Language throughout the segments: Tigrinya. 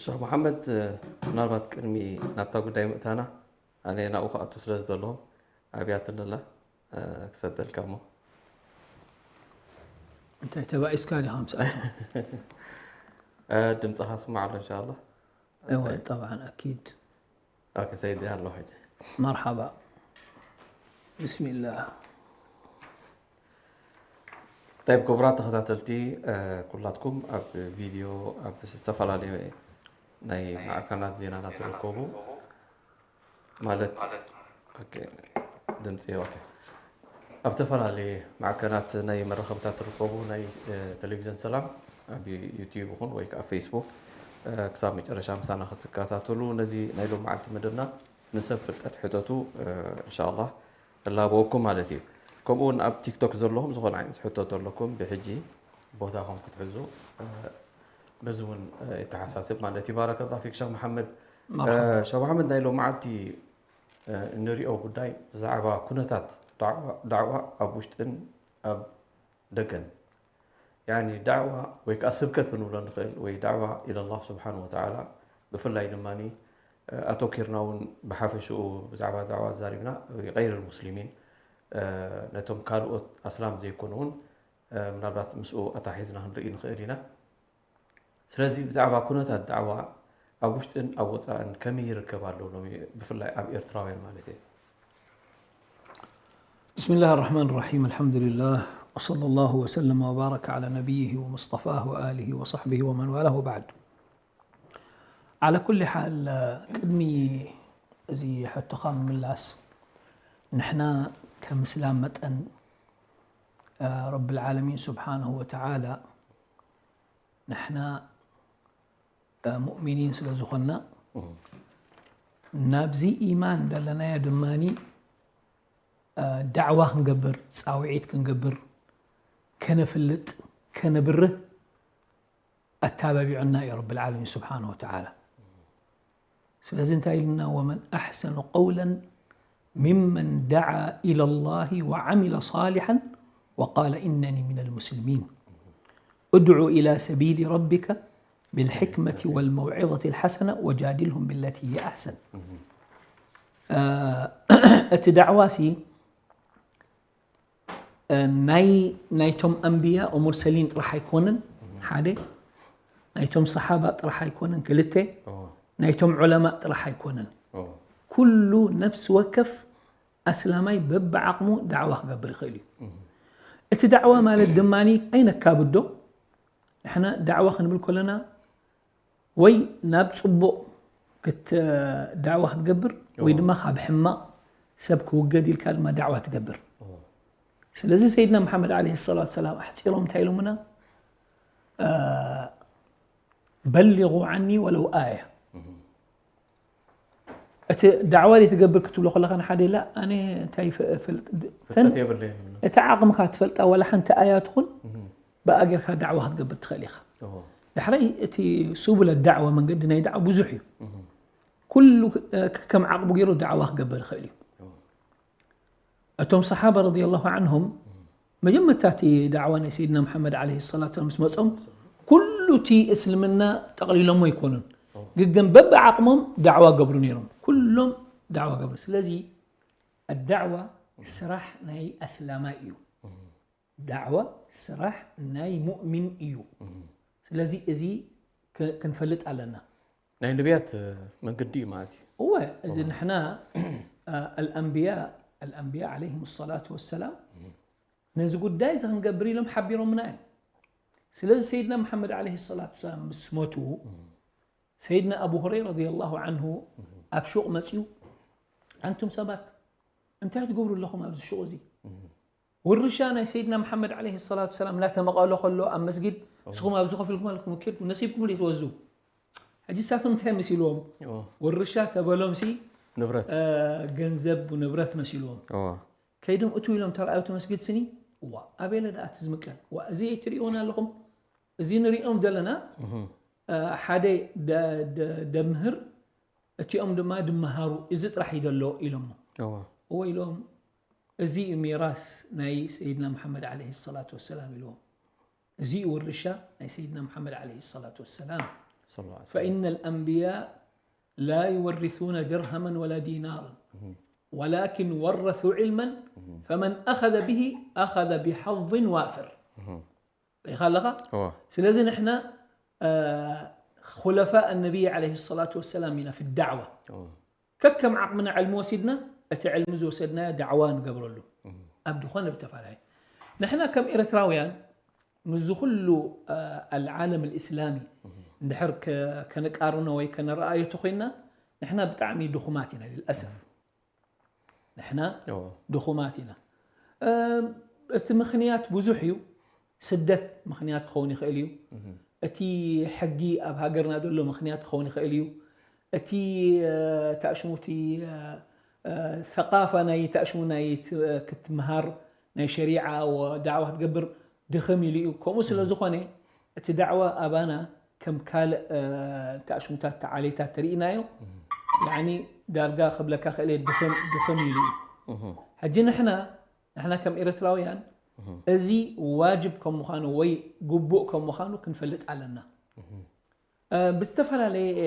ሸኽ መሓመድ፣ ምናልባት ቅድሚ ናብታ ጉዳይ ምእታና፣ ኣነ ናብኡ ክኣቱ ስለ ዝደለኹ ኣብያትኒ ኣላ፣ ክሰደልካ እሞ። እንታይ ተባኢስካ ዲኻ ምስኣ? ድምፅኻ ስማዕ ኣሎ እንሻላ። እወ፣ ጠብዓን ኣኪድ። ኦኬ፣ ሰይድ ኣሎ ሕጂ። መርሓባ። ብስሚላህ። طيب ክቡራት ተኸታተልቲ፣ ኩላትኩም ኣብ ቪድዮ ኣብ ዝተፈላለዩ ናይ ማዕከናት ዜናና ትርከቡ ማለት፣ ኦኬ፣ ድምፂ፣ ኦኬ፣ ኣብ ዝተፈላለዩ ማዕከናት ናይ መራኸብታት ትርከቡ ናይ ቴሌቪዥን ሰላም ኣብ ዩቲዩብ ይኹን ወይ ከዓ ፌስቡክ ክሳብ መጨረሻ ምሳና ክትከታተሉ ነዚ ናይ ሎም መዓልቲ መደብና ንሰብ ፍልጠት ሕተቱ እንሻላ እላበወኩም ማለት እዩ። ከምኡ እውን ኣብ ቲክቶክ ዘለኹም ዝኾነ ዓይነት ሕቶ ተለኩም ብሕጂ ቦታኹም ክትሕዙ በዚ እውን ይተሓሳስብ ማለት እዩ። ባረከላ ፊክ ሸኽ መሓመድ። ሸኽ መሓመድ ናይ ሎም መዓልቲ እንሪኦ ጉዳይ ብዛዕባ ኩነታት ዳዕዋ ኣብ ውሽጥን ኣብ ደገን ያኒ ዳዕዋ ወይ ከዓ ስብከት ክንብሎ ንኽእል ወይ ዳዕዋ ኢለላህ ስብሓን ወተዓላ ብፍላይ ድማ ኣተኪርና እውን ብሓፈሽኡ ብዛዕባ ዳዕዋ ዛሪብና غير المسلمين ነቶም ካልኦት ኣስላም ዘይኮኑ እውን ምናልባት ምስኡ ኣታሒዝና ክንርኢ ንኽእል ኢና። ስለዚ ብዛዕባ ኩነታት ዳዕዋ ኣብ ውሽጥን ኣብ ወፃእን ከመይ ይርከብ ኣሎ ሎሚ ብፍላይ ኣብ ኤርትራውያን ማለት እየ። بسم الله الرحمن الرحيم. الحمد لله. وصلى الله وسلم وبارك على نبيه ومصطفاه وآله وصحبه ومن والاه وبعد. على كل حال، ቅድሚ እዚ ሕቶኻ ምምላስ፣ ንሕና ከም እስላም መጠን፣ ረቢ العالمين سبحانه وتعالى ንሕና ሙእሚኒን ስለ ዝኾንና፣ ናብዚ ኢማን ዘለናዮ ድማኒ ዳዕዋ ክንገብር፣ ፃውዒት ክንገብር፣ ከነፍልጥ፣ ከነብርህ ኣተባቢዑና እዩ ረቢ العالمين سبحانه وتعالى። ስለዚ እንታይ ኢልና፣ ومن أحسن قولا ممن دعا إلى الله وعمل صالحا وقال إنني من المسلمين. ادع إلى سبيل ربك بالحكمة والموعظة الحسنة وجادلهم بالتي هي أحسن. እቲ ዳዕዋ ሲ ናይ ናይቶም ኣንብያ ወሙርሰሊን ጥራሕ ኣይኮነን፣ ሓደ ናይቶም ሰሓባ ጥራሕ ኣይኮነን፣ ክልተ ናይቶም ዑለማእ ጥራሕ ኣይኮነን። ኩሉ ነፍሲ ወከፍ ኣስላማይ በብዓቕሙ ዳዕዋ ክገብር ይኽእል እዩ። እቲ ዳዕዋ ማለት ድማ ኣይነካብዶ። ንሕና ዳዕዋ ክንብል ከለና ወይ ናብ ፅቡቕ ዳዕዋ ክትገብር ወይ ድማ ካብ ሕማቕ ሰብ ክውገድ ኢልካ ድማ ዳዕዋ ትገብር። ስለዚ ሰይድና መሓመድ ዓለይሂ ሰላቱ ሰላም ኣሕፂሮም እንታይ ኢሎምና? በሊጉ ዓኒ ወለው ኣያ። እቲ ዳዕዋ ድየ ትገብር ክትብሎ ከለኻ ንሓደ ኢላ ኣነ እንታይ ፍልጥ ፍልጠት የብለይን። እታ ዓቕምካ ትፈልጣ ዋላ ሓንቲ ኣያ ትኹን ብኣ ጌርካ ዳዕዋ ክትገብር ትኽእል ኢኻ። ዳሕራይ እቲ ሱቡለ ዳዕዋ መንገዲ ናይ ዳዕዋ ብዙሕ እዩ። ኩሉ ከም ዓቕሙ ገይሩ ዳዕዋ ክገብር ይኽእል እዩ። እቶም ሰሓባ ረዲየላሁ ዓንሁም መጀመርታ እቲ ዳዕዋ ናይ ሰይድና መሓመድ ዓለይሂ ሰላቱ ወሰላም ምስ መጾም ኩሉ እቲ እስልምና ጠቕሊሎሞ ኣይኮኑን። ግግን በብዓቕሞም ዳዕዋ ገብሩ ነይሮም። ኩሎም ዳዕዋ ገብሩ። ስለዚ ኣዳዕዋ ስራሕ ናይ ኣስላማይ እዩ። ዳዕዋ ስራሕ ናይ ሙእሚን እዩ። ስለዚ እዚ ክንፈልጥ ኣለና። ናይ ነቢያት መንገዲ እዩ ማለት እዩ። እወ፣ እዚ ንሕና ኣልኣንብያ ኣልኣንብያ ዓለይሂም ሰላቱ ወሰላም ነዚ ጉዳይ እዚ ክንገብር ኢሎም ሓቢሮምና እዮም። ስለዚ ሰይድና መሓመድ ዓለይሂ ሰላቱ ወሰላም ምስ ሞቱ ሰይድና ኣቡ ሁረይራ ረዲየላሁ ዓንሁ ኣብ ሹቕ መፅዩ፣ ኣንቱም ሰባት እንታይ ትገብሩ ኣለኹም ኣብዚ ሹቕ እዚ? ውርሻ ናይ ሰይድና መሓመድ ዓለይሂ ሰላቱ ወሰላም እናተመቐሎ ከሎ ኣብ መስጊድ ንስኹም ኣብዚ ኮፍ ኢልኩም ኣለኹም፣ ኬድኩም ነሲብኩም ድዩ ትወዙ? ሕጂ ንሳቶም እንታይ መሲልዎም? ውርሻ ተበሎም ሲ ንብረት ገንዘብ ንብረት መሲልዎም። ከይዶም እትው ኢሎም ተረኣዩ እቲ መስጊድ ስኒ፣ እዋ ኣበይ ኣለ ደኣ እቲ ዝምቀል? እዋ እዚ ኣይትርእይዎን ኣለኹም? እዚ ንሪኦም ዘለና ሓደ ደምህር እቲኦም ድማ ድመሃሩ እዚ ጥራሕ እዩ ዘሎ ኢሎሞ። እዎ ኢሎም እዚ እዩ ሚራስ ናይ ሰይድና መሓመድ ዓለይሂ ሰላቱ ወሰላም ኢልዎም። እዚ እዩ ውርሻ ናይ ሰይድና መሓመድ ዓለይሂ ሰላቱ ወሰላም። صلى الله عليه وسلم. فإن الأنبياء لا يورثون درهما ولا دينارا ولكن ورثوا علما فمن أخذ به أخذ بحظ وافر. ርኢኻ ኣለኻ? እዎ ስለዚ ንሕና ኹለፋእ ነቢይ ዓለይሂ ሰላቱ ወሰላም ኢና ፊ ዳዕዋ እዎ ከከም ዓቕምና ዕልሚ ወሲድና እቲ ዕልሚ ዝወሰድናዮ ዳዕዋ ንገብረሉ ኣብ ዝኾነ ብተፈላለየ ንሕና ከም ኤርትራውያን ምስዚ ኩሉ ኣልዓለም ልእስላሚ እንድሕር ከነቃርኖ ወይ ከነረኣዮ ተኮይንና ንሕና ብጣዕሚ ድኹማት ኢና ልልኣሰፍ ንሕና እዎ ድኹማት ኢና እቲ ምኽንያት ብዙሕ እዩ ስደት ምኽንያት ክኸውን ይኽእል እዩ እቲ ሕጊ ኣብ ሃገርና ዘሎ ምኽንያት ክኸውን ይኽእል እዩ እቲ ታእሽሙቲ ثقافة ናይ ታእሽሙ ናይ ክትምሃር ናይ ሸሪዓ ዳዕዋ ክትገብር ድኽም ኢሉ እዩ ከምኡ ስለ ዝኾነ እቲ ዳዕዋ ኣባና ከም ካልእ ታእሽሙታት ተዓሌታት ተርእናዮ ያኒ ዳርጋ ክብለካ ክእል ድኽም ድኽም ኢሉ እዩ ሕጂ ንሕና ንሕና ከም ኤርትራውያን እዚ ዋጅብ ከም ምዃኑ ወይ ግቡእ ከም ምዃኑ ክንፈልጥ ኣለና ብዝተፈላለየ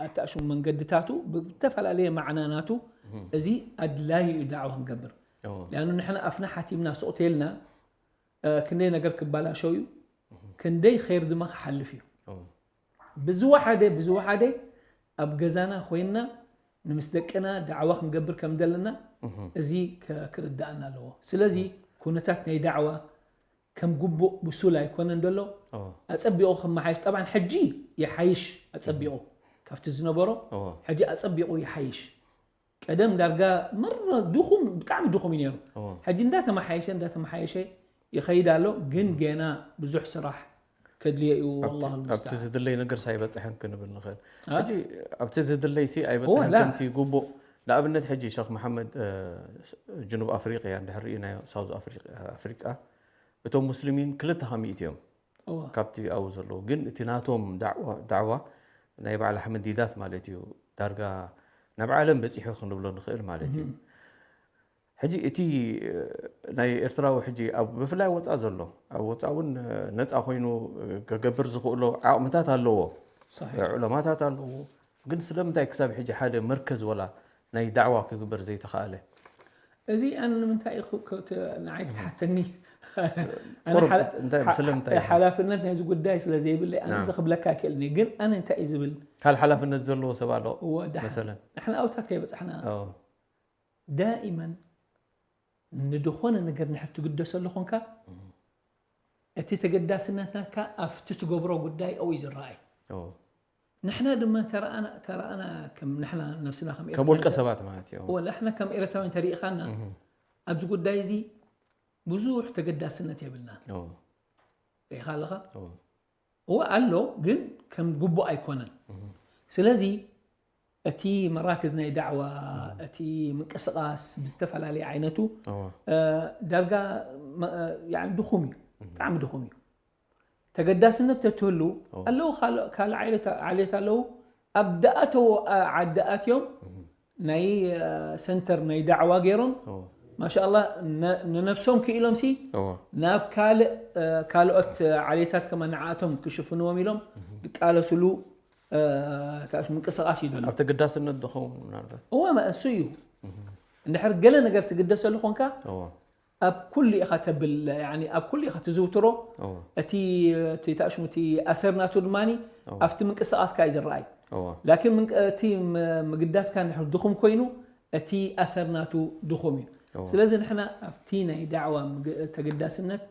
ኣታእሽሙ መንገድታቱ ብዝተፈላለየ ማዕናናቱ እዚ ኣድላዩ እዩ ዳዕዋ ክንገብር ሊኣኑ ንሕና ኣፍና ሓቲምና ሱቕ ተልና ክንደይ ነገር ክባላሸው እዩ ክንደይ ኸይር ድማ ክሓልፍ እዩ ብዝወሓደ ብዝወሓደ ኣብ ገዛና ኮይንና ንምስ ደቅና ዳዕዋ ክንገብር ከም ዘለና እዚ ክርዳእና ኣለዎ ስለዚ ኩነታት ናይ ዳዕዋ ከም ግቡእ ብሱል ኣይኮነን ዘሎ ኣፀቢቑ ክመሓየሽ ጠብዓን ሕጂ ይሓይሽ ኣፀቢቑ ካብቲ ዝነበሮ ሕጂ ኣፀቢቑ ይሓይሽ ቀደም ዳርጋ መረ ድኹም ብጣዕሚ ድኹም እዩ ነይሩ ሕጂ እንዳተመሓየሸ እንዳተመሓየሸ ይኸይድ ኣሎ ግን ገና ብዙሕ ስራሕ ከድልዮ እዩ والله ኣብቲ ዝድለይ ነገር ሳይበፅሐን ክንብል ንኽእል ሕጂ ኣብቲ ዝድለይ ሲ ኣይበፅሐን ከምቲ ግቡእ ንኣብነት ሕጂ ሸክ መሓመድ ጅኑብ ኣፍሪቅያ እንድሕር ርኢናዮ ሳውዝ ኣፍሪቃ እቶም ሙስሊሚን ክልተ ካብ ሚእቲ እዮም ካብቲ ኣብኡ ዘለዉ ግን እቲ ናቶም ዳዕዋ ናይ በዓል ኣሕመድ ዲዳት ማለት እዩ ዳርጋ ናብ ዓለም በፂሑ ክንብሎ ንኽእል ማለት እዩ ሕጂ እቲ ናይ ኤርትራዊ ሕጂ ኣብ ብፍላይ ወፃ ዘሎ ኣብ ወፃ እውን ነፃ ኮይኑ ከገብር ዝኽእሎ ዓቕምታት ኣለዎ ዑለማታት ኣለዎ ግን ስለምንታይ ክሳብ ሕጂ ሓደ መርከዝ ወላ ናይ ዳዕዋ ክግበር ዘይተኻእለ እዚ ኣነ ንምንታይ ንዓይ ክትሓተኒ ሓላፍነት ናይዚ ጉዳይ ስለ ዘይብለይ ኣነ እዚ ክብለካ ይክእልኒ ግን ኣነ እንታይ እዩ ዝብል ካል ሓላፍነት ዘለዎ ሰብ ኣሎ መሰለን ንሕና ኣውታት ከይበፃሕና ዳኢመን ንድኾነ ነገር ንሕር ትግደሰሉ ኾንካ እቲ ተገዳስነትናካ ኣብቲ ትገብሮ ጉዳይ ኣው ዝረኣይ ንሕና ድማ ተረኣና ከም ንሕና ነብስና ከም ከም ውልቀ ሰባት ማለት እዩ ወላ ሕና ከም ኤረትራውያን ተሪኢኻና ኣብዚ ጉዳይ እዚ ብዙሕ ተገዳስነት የብልናን ሪኢኻ ኣለኻ እወ ኣሎ ግን ከም ግቡእ ኣይኮነን ስለዚ እቲ መራክዝ ናይ ዳዕዋ እቲ ምንቅስቃስ ብዝተፈላለየ ዓይነቱ ዳርጋ ድኹም እዩ ብጣዕሚ ድኹም እዩ ተገዳስነት ተትህሉ ኣለዉ ካልእ ዓሌት ኣለዉ ኣብ ደኣተዎ ዓዲ ኣትዮም ናይ ሰንተር ናይ ዳዕዋ ገይሮም ማሻ ኣላ ንነብሶም ክኢሎም ሲ ናብ ካልእ ካልኦት ዓሌታት ከማ ንዓኣቶም ክሽፍንዎም ኢሎም ዝቃለስሉ ምንቅስቃስ እዩ ዘሎ ኣብ ተገዳስነት ዝኸውን ምናልባት እወ እሱ እዩ እንድሕር ገለ ነገር ትግደሰሉ ኮንካ ኣብ ኩሉ ኢኻ ተብል ኣብ ኩሉ ኢኻ ትዝውትሮ እቲ እቲ ታሽሙ እቲ ኣሰር ናቱ ድማ ኣብቲ ምንቅስቃስካ እዩ ዝረኣይ ላኪን እቲ ምግዳስካ ድሕር ድኹም ኮይኑ እቲ ኣሰር ናቱ ድኹም እዩ ስለዚ ንሕና ኣብቲ ናይ ዳዕዋ ተገዳስነት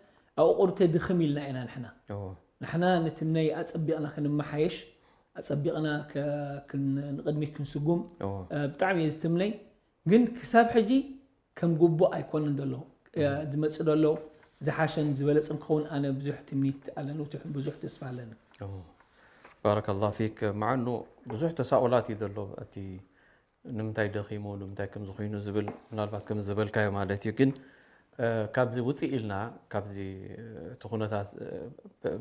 ኣብኡ ቁርተ ድኽም ኢልና ኢና ንሕና ንሕና ንትምነይ ኣፀቢቕና ክንመሓየሽ ኣፀቢቕና ንቅድሚት ክንስጉም ብጣዕሚ እየ ዝትምነይ ግን ክሳብ ሕጂ ከም ግቡእ ኣይኮነን ዘሎ ዝመፅእ ዘሎ ዝሓሸን ዝበለፅን ክኸውን ኣነ ብዙሕ ትምኒት ኣለኒ ብዙሕ ተስፋ ኣለኒ ባረከ ላ ፊክ መዓኑ ብዙሕ ተሳኡላት እዩ ዘሎ እቲ ንምንታይ ደኺሙ ንምንታይ ከም ዝኾይኑ ዝብል ምናልባት ከም ዝበልካዮ ማለት እዩ ግን ካብዚ ውፅእ ኢልና ካብዚ እቲ ኩነታት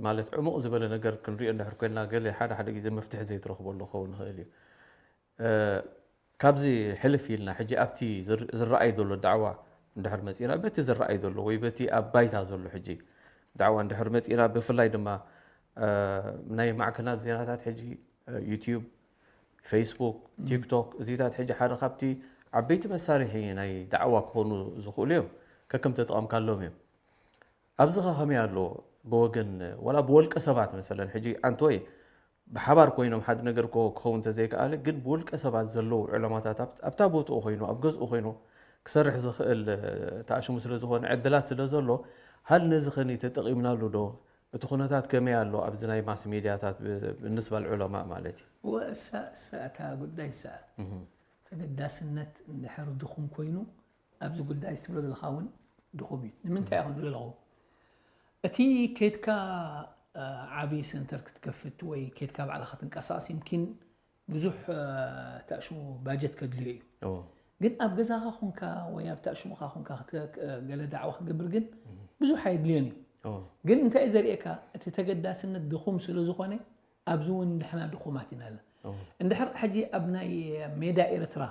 ማለት ዕሙቕ ዝበለ ነገር ክንሪኦ እንድሕር ኮይንና ገለ ሓደ ሓደ ግዜ መፍትሒ ዘይትረኽበሉ ክኸውን ይኽእል እዩ ካብዚ ሕልፍ ኢልና ሕጂ ኣብቲ ዝረኣይ ዘሎ ዳዕዋ እንድሕር መፂና በቲ ዝረኣይ ዘሎ ወይ በቲ ኣብ ባይታ ዘሎ ሕጂ ዳዕዋ እንድሕር መፂና ብፍላይ ድማ እ፣ ናይ ማዕከናት ዜናታት ሕጂ፣ እ፣ ዩትዩብ፣ ፌስቡክ፣ ቲክቶክ፣ እዚታት ሕጂ ሓደ ካብቲ ዓበይቲ መሳርሒ ናይ ዳዕዋ ክኾኑ ዝኽእሉ እዮም። ከከም ተጠቐምካሎም እዮም። ኣብዚ ኸ ከመይ ኣሎ? ብወገን፣ ዋላ ብወልቀ ሰባት መሰለን፣ ሕጂ ኣንቶይ ብሓባር ኮይኖም ሓደ ነገር ኮ-፣ ክኸውን እንተዘይከኣለ፣ ግን ብወልቀ ሰባት ዘለዉ ዕላማታት ኣብ-፣ ኣብታ ቦትኡ ኮይኑ፣ ኣብ ገዝኡ ኮይኑ ክሰርሕ ዝኽእል፣ እ፣ ተኣሽሙ ስለ ዝኾነ፣ ዕድላት ስለ ዘሎ፣ ሃል ነዚ ኸኒ ተጠቒምናሉ ዶ? እቲ ኩነታት ከመይ ኣሎ ኣብዚ ናይ ማስ ሜድያታት ብ-፣ ብንስባ ልዑለማእ ማለት እዩ? እወ፣ እሳ፣ እሳ እታ ጉዳይ እሳ። እህ። ተገዳስነት እንድሕር ድኹም ኮይኑ፣ ኣብዚ ጉዳይ እዚ ትብሎ ዘለኻ እውን ድኹም እዩ። ንምንታይ እየ ክብል ዘለኹ? እቲ ኬድካ፣ እ፣ ዓቢ ሰንተር ክትከፍት ወይ ኬድካ ባዕልኻ ክትንቀሳቐስ ይምኪን ብዙሕ፣ እ፣ ተኣሽሙ ባጀት ከድልዮ እዩ። እዎ። ግን ኣብ ገዛኻ ኾንካ ወይ ኣብ ተኣሽሙኻ ኾንካ ክት-፣ ክ-፣ ገለ ዳዕዋ ክትገብር ግን እህ። ብዙሕ ኣየድልዮን እዩ። እዎ። ግን እንታይ እዩ ዘርእየካ? እቲ ተገዳስነት ድኹም ስለ ዝኾነ ኣብዚ እውን ንሕና ድኹማት ኢና ኣለና። እዎ። እንድሕር ሕጂ ኣብ ናይ ሜዳ ኤርትራ፣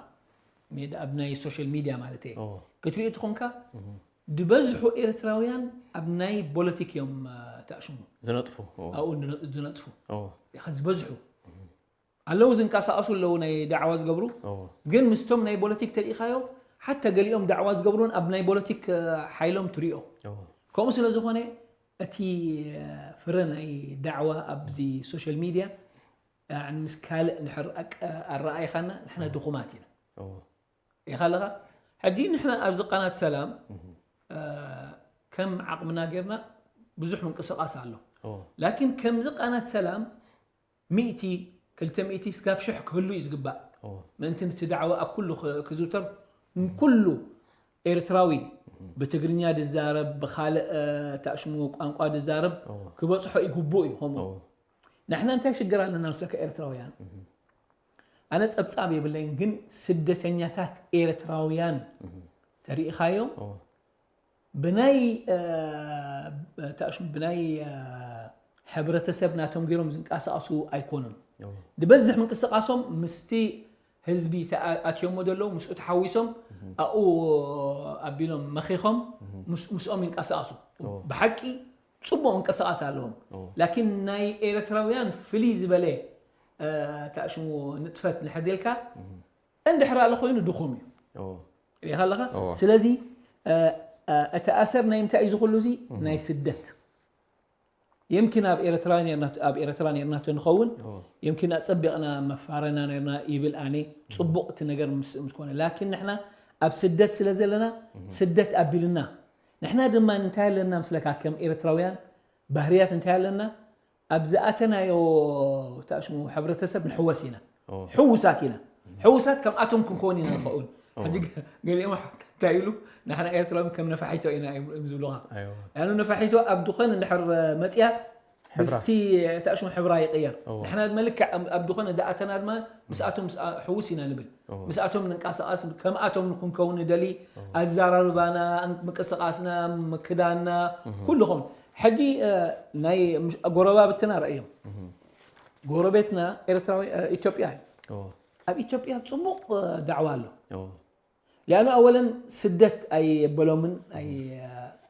ሜዳ፣ ኣብ ናይ ሶሻል ሚድያ ማለት እየ፣ እዎ። ክትሪኦ እቲ ኾንካ እህ። ዝበዝሑ ኤርትራውያን ኣብ ናይ ፖለቲክ እዮም፣ እ፣ ተኣሽሙ። ዝነጥፉ፣ እዎ። ኣብኡ ዝነ-፣ ዝነጥፉ። እዎ። ኢኻ ዝበዝሑ። ኣለዉ ዝንቀሳቐሱ ኣለዉ ናይ ዳዕዋ ዝገብሩ። እዎ። ግን ምስቶም ናይ ፖለቲክ ተሪኢኻዮ፣ ሓታ ገሊኦም ዳዕዋ ዝገብሩን ኣብ ናይ ፖለቲክ፣ እ፣ ሓይሎም ትሪኦ። እዎ። ከምኡ ስለ ዝኾነ እቲ፣ እ፣ ፍረ ናይ ዳዕዋ ኣብዚ ሶሻል ሚድያ፣ እ፣ ምስ ካልእ እንድሕር ኣቀ-፣ ኣረኣኢኻና ንሕና እዎ። ድኹማት ኢና። እዎ። ኢኻ ኣለኻ። ሕጂ ንሕና ኣብዚ ቃናት ሰላም፣ እህ። እ፣ ከም ዓቕምና ጌርና ብዙሕ ምንቅስቓስ ኣሎ። እዎ። ላኪን ከምዚ ቃናት ሰላም ሚእቲ፣ ክልተ ሚእቲ ስጋብ ሽሕ ክህሉ እዩ ዝግባእ። እዎ። ምእንቲ ነቲ ዳዕዋ ኣብ ኩሉ ክ-፣ ክዝውተር፣ ኩሉ ኤርትራዊ ብትግርኛ ድዛረብ፣ ብኻልእ፣ እ፣ ተኣሽሙ ቋንቋ ድዛረብ እዎ። ክበጽሖ ይግብኡ እዩ ከምኡ። እዎ። ንሕና እንታይ ሽግር ኣለና መስለካ ኤርትራውያን? እህ። ኣነ ጸብጻብ የብለይን፣ ግን ስደተኛታት ኤርትራውያን እህ። ተሪኢኻዮም? እዎ። ብናይ፣ እ፣ ተኣሽሙ ብናይ፣ እ፣ ሕብረተሰብ ናቶም ገይሮም ዝንቀሳቐሱ ኣይኮኑን። እዎ። ዝበዝሕ ምንቅስቓሶም ምስቲ ህዝቢ ተኣ-፣ ኣትዮሞ ዘለዉ ምስኡ ተሓዊሶም እህ። ኣብኡ ኣቢሎም መኺኾም እህ። ምስ-፣ ምስኦም ይንቀሳቐሱ። እዎ። ብሓቂ ጽቡቕ ምንቅስቓስ ኣለዎም። እዎ። ላኪን ናይ ኤርትራውያን ፍልይ ዝበለ፣ እ፣ ተኣሽሙ ንጥፈት ንሕር ኢልካ እህ። እንድሕር ኣሎ ኮይኑ ድኹም እዩ። እዎ። ሪኢኻ ኣለኻ? እዎ። ስለዚ፣ እ፣ እ፣ እቲ ኣሰር ናይ ምንታይ እዩ ዝኹሉ እዚ? እህ። ናይ ስደት። የምኪን ኣብ ኤርትራ ኔርና፣ ኣብ ኤርትራ ኔርና ተንኸውን፣ እዎ። የምኪን ኣጸቢቕና መፋረና ኔርና ይብል ኣነ፣ ጽቡቕ እቲ ነገር ምስ፣ ምስ ኮነ። ላኪን ንሕና ኣብ ስደት ስለ ዘለና፣ እህ። ስደት ኣቢልና። ንሕና ድማ እንታይ ኣለና ምስለካ ከም ኤርትራውያን ባህርያት እንታይ ኣለና? ኣብ ዝኣተናዮ ተኣሽሙ ሕብረተሰብ ንሕወስ ኢና። እዎ። ሕዉሳት ኢና። ሕዉሳት ከምኣቶም ክንከውን ኢና ንኸውን። እዎ። ሕጂ ገ-፣ ገሊኦም እንታይ ኢሉ፣ ንሕና ኤርትራውያን ከም ነፋሒቶ ኢና እዮም ዝብሉኻ። ኣይዋ። ያኑ ነፋሒቶ ኣብ ድኾነ እንድሕር መጽያ፣ ሕብራ። ምስቲ ተኣሽሙ ሕብራ ይቕየር። እዎ። ንሕና ድማ ልክዕ ኣብ፣ ኣብ ድኾነ ዝኣተና ድማ ምስኣቶም ምስ ኣ-፣ ሕዉስ ኢና ንብል። እዎ። ምስኣቶም ንንቀሳቐስ፣ ከምኣቶም ንክንከውን ንደሊ። እዎ። ኣዘራርባና፣ ምንቅስቓስና፣ ምክዳንና፣ እህ። ኩሉ ኸውን። ሕጂ፣ እ፣ ናይ ምሽ-፣ ጎረባብትና ረእዮም። እህ። ጎረቤትና ኤርትራዊ፣ እ፣ ኢትዮጵያ እዩ። እዎ። ኣብ ኢትዮጵያ ጽቡቕ፣ እ፣ ዳዕዋ ኣሎ። እዎ። ሊኣኑ ኣወለን ስደት ኣየበሎምን፣ ኣይ-፣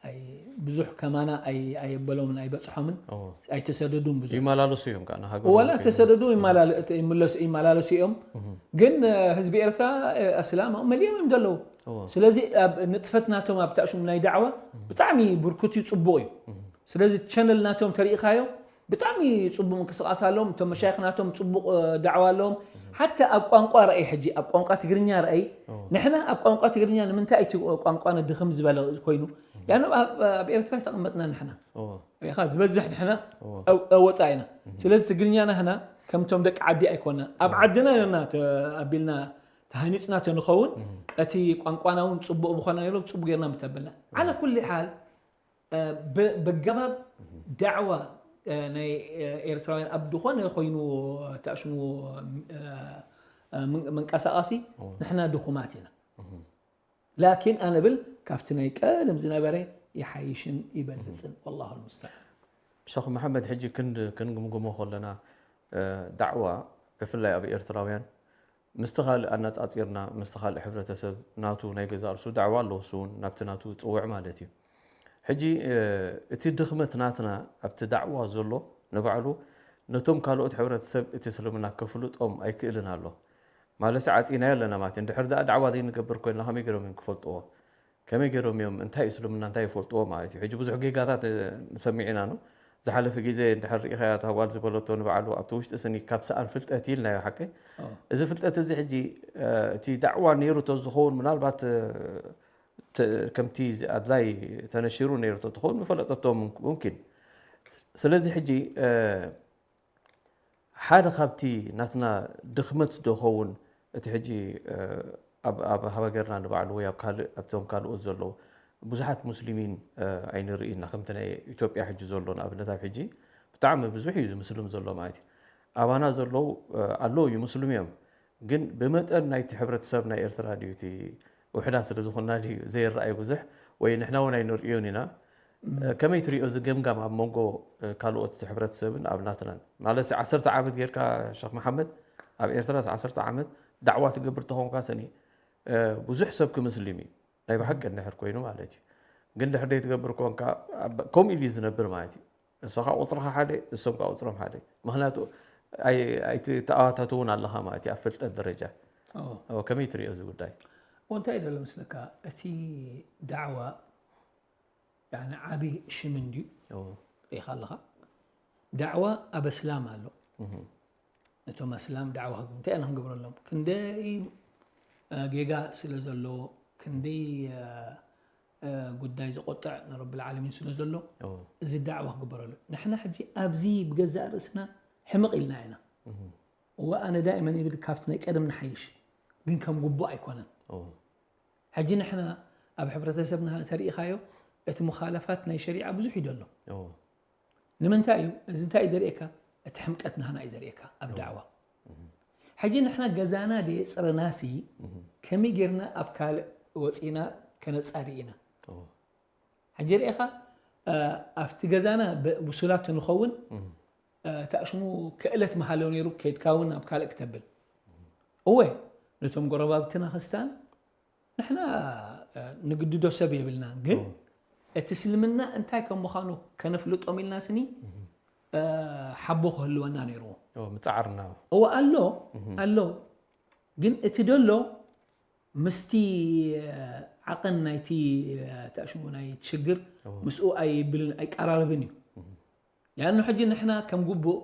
ኣይ-፣ ብዙሕ ከማና ኣይ-፣ ኣየበሎምን፣ ኣይበጽሖምን፣ እዎ። ኣይተሰደዱን ብዙሕ። ይመላለሱ እዮም ከኣ፣ ንሃገሮም ወላ ከይዱ። ተሰደዱ ይመላለ-፣ ይምለሱ፣ ይመላለሱ እዮም። እህ። ግን፣ እ፣ ህዝቢ ኤርትራ፣ እ፣ ኣስላም መሊኦም እዮም ዘለዉ። እዎ። ስለዚ ኣብ ንጥፈት ናቶም ኣብ ተኣሽሙ ናይ ዳዕዋ እህ። ብጣዕሚ ብርኩት እዩ፣ ጽቡቕ እዩ። እህ። ስለዚ ቸነል ናቶም ተሪኢኻዮ፣ ብጣዕሚ ጽቡቕ ምንቅስቓስ ኣለዎም። እቶም መሻይኽ ናቶም ጽቡቕ፣ እ፣ ዳዕዋ ኣለዎም። ሓታ ኣብ ቋንቋ ረኣይ፣ ሕጂ ኣብ ቋንቋ ትግርኛ ረኣይ። ኦ። ንሕና ኣብ ቋንቋ ትግርኛ ንምንታይ እቲ ቋንቋና ድኽም ዝበለ ኮይኑ? ያኑ ኣብ፣ ኣብ ኤርትራ ተቐመጥና ንሕና። ኦ። ሪኢኻ፣ ዝበዝሕ ንሕና ኦ። ኣብ፣ ኣብ ወጻኢ ኢና። እህ። ስለዚ ትግርኛ ናህና ከምቶም ደቂ ዓዲ ኣይኮና። ኣብ ኦ። ዓድና ነርና ተ-፣ ኣቢልና ተሃኒጽና ተንኸውን፣ እህ። እቲ ቋንቋና እውን ጽቡቕ ብኾነ ነይሩ፣ ጽቡቕ ጌርና ምተበልና። ኦ። ዓላ ኩሊ ሓል፣ እ፣ ብ-፣ በገባብ ዳዕዋ፣ እ፣ ናይ፣ እ፣ ኤርትራውያን ኣብ ድኾነ ኮይኑ ተኣሽሙ፣ እ፣ እ፣ ምን-፣ መንቀሳቐሲ እዎ። ንሕና ድኹማት ኢና። እህ። ላኪን ኣነ ብል ካብቲ ናይ ቀደም ዝነበረ ይሓይሽን ይበልጽን። ወላሁ ልሙስተዓን። ሸኽ መሓመድ፣ ሕጂ ክንድ-፣ ክንግምግሞ ከለና፣ እ፣ ዳዕዋ ብፍላይ ኣብ ኤርትራውያን ምስቲ ካልእ ኣነጻጺርና፣ ምስቲ ካልእ ሕብረተሰብ ናቱ ናይ ገዛእ ርእሱ ዳዕዋ ኣለዎ፣ እሱ እውን ናብቲ ናቱ ጽውዕ ማለት እዩ። ሕጂ፣ እ፣ እቲ ድኽመት ናትና ኣብቲ ዳዕዋ ዘሎ፣ ንባዕሉ ነቶም ካልኦት ሕብረተሰብ እቲ እስልምና ከፍልጦም ኣይክእልን ኣሎ። ማለትሲ ዓጺናዮ ኣለና ማለት እዩ። እንድሕር ደኣ ዳዕዋ ዘይንገብር ኮይንና ከመይ ገይሮም እዮም ክፈልጥዎ? ከመይ ገይሮም እዮም እንታይ እዩ እስልምና እንታይ ይፈልጥዎ ማለት እዩ? ሕጂ ብዙሕ ጌጋታት ንሰምዕ ኢና። ዝሓለፈ ግዜ እንድሕር ርኢኻያ እታ ጓል ዝበለቶ ንባዕሉ ኣብቲ ውሽጢ ስኒ ካብ ሰኣን ፍልጠት ኢልናዮ ሓቀይ? እዚ ፍልጠት እዚ ሕጂ እቲ ዳዕዋ ነይሩ ተዝኸውን ምናልባት ከምቲ ኣድላይ ተነሺሩ ነይሩ ተትኸውን ምፈለጠቶ ሙምኪን። ስለዚ ሕጂ ሓደ ካብቲ ናትና ድኽመት ዶ ኸውን እቲ ሕጂ ኣብ ሃገርና ንባዕሉ ወይ ኣብቶም ካልኦት ዘለዉ ብዙሓት ሙስሊሚን ኣይንርኢ ኢና ከምቲ ናይ ኢትዮጵያ ሕጂ ዘሎ ንኣብነት ኣብ ሕጂ ብጣዕሚ ብዙሕ እዩ ዝምስልም ዘሎ ማለት እዩ ኣባና ዘለዉ ኣለዉ እዩ ሙስሊም እዮም ግን ብመጠን ናይቲ ሕብረተሰብ ናይ ኤርትራ ድዩ እቲ ውሕዳት ስለ ዝኾንና ድዩ ዘይረኣይ ብዙሕ ወይ ንሕና እውን ኣይንርእዮን ኢና ከመይ ትሪኦ እዚ ገምጋም ኣብ መንጎ ካልኦት ሕብረተሰብን ኣብ ናትናን ማለት ዓሰርተ ዓመት ጌርካ ሸክ መሓመድ ኣብ ኤርትራ ዓሰርተ ዓመት ዳዕዋ ትገብር ተኾንካ ሰኒ ብዙሕ ሰብ ክምስልም እዩ ናይ ብሓቂ እንድሕር ኮይኑ ማለት እዩ ግን ድሕር ደይ ትገብር ኮንካ ከምኡ ኢሉ ዝነብር ማለት እዩ ንስኻ ቁፅርኻ ሓደ እሶም ካ ቁፅሮም ሓደ ምክንያቱ ኣይትኣዋታትውን ኣለኻ ማለት እዩ ኣብ ፍልጠት ደረጃ ከመይ ትሪኦ እዚ ጉዳይ እንታይ ደሎ ምስለካ እቲ ዳዕዋ ዓብዪ ሽም እንድዩ ርኢኻ ኣለኻ ዳዕዋ ኣብ ኣስላም ኣሎ ነቶም ኣስላም ዳዕዋ እንታይ ኢና ክንገብረሎም ክንደይ ጌጋ ስለ ዘለዎ ክንደይ ጉዳይ ዝቆጥዕ ንረብል ዓለሚን ስለ ዘሎ እዚ ዳዕዋ ክግበረሉ ንሕና ሕጂ ኣብዚ ብገዛእ ርእስና ሕምቕ ኢልና ኢና እወ ኣነ ዳእመን ይብል ካብቲ ናይ ቀደም ንሓይሽ ግን ከም ጉቡእ ኣይኮነን ሕጂ ንሕና ኣብ ሕብረተሰብና ተሪኢኻዮ እቲ ሙኻለፋት ናይ ሸሪዓ ብዙሕ እዩ ዘሎ ንምንታይ እዩ እዚ እንታይ እዩ ዘርእየካ እቲ ሕምቀት ናህና እዩ ዘርእየካ ኣብ ዳዕዋ ሕጂ ንሕና ገዛና ደየፅረናሲ ከመይ ጌርና ኣብ ካልእ ወፂና ከነፃሪ ኢና ሕጂ ርኢኻ ኣብቲ ገዛና ብሱላት ንኸውን ታሽሙ ክእለት መሃለው ነይሩ ከድካ እውን ኣብ ካልእ ክተብል እወ ነቶም ጎረባብትና ክስታን ንሕና ንግድዶ ሰብ የብልናን ግን እቲ እስልምና እንታይ ከም ምዃኑ ከነፍልጦም ኢልና ስኒ ሓቦ ክህልወና ነይርዎ ምፃዕርና እወ ኣሎ ኣሎ ግን እቲ ደሎ ምስቲ ዓቐን ናይቲ ተሽሙ ናይ ሽግር ምስኡ ኣይብልን ኣይቀራረብን እዩ ያኑ ሕጂ ንሕና ከም ጉቡእ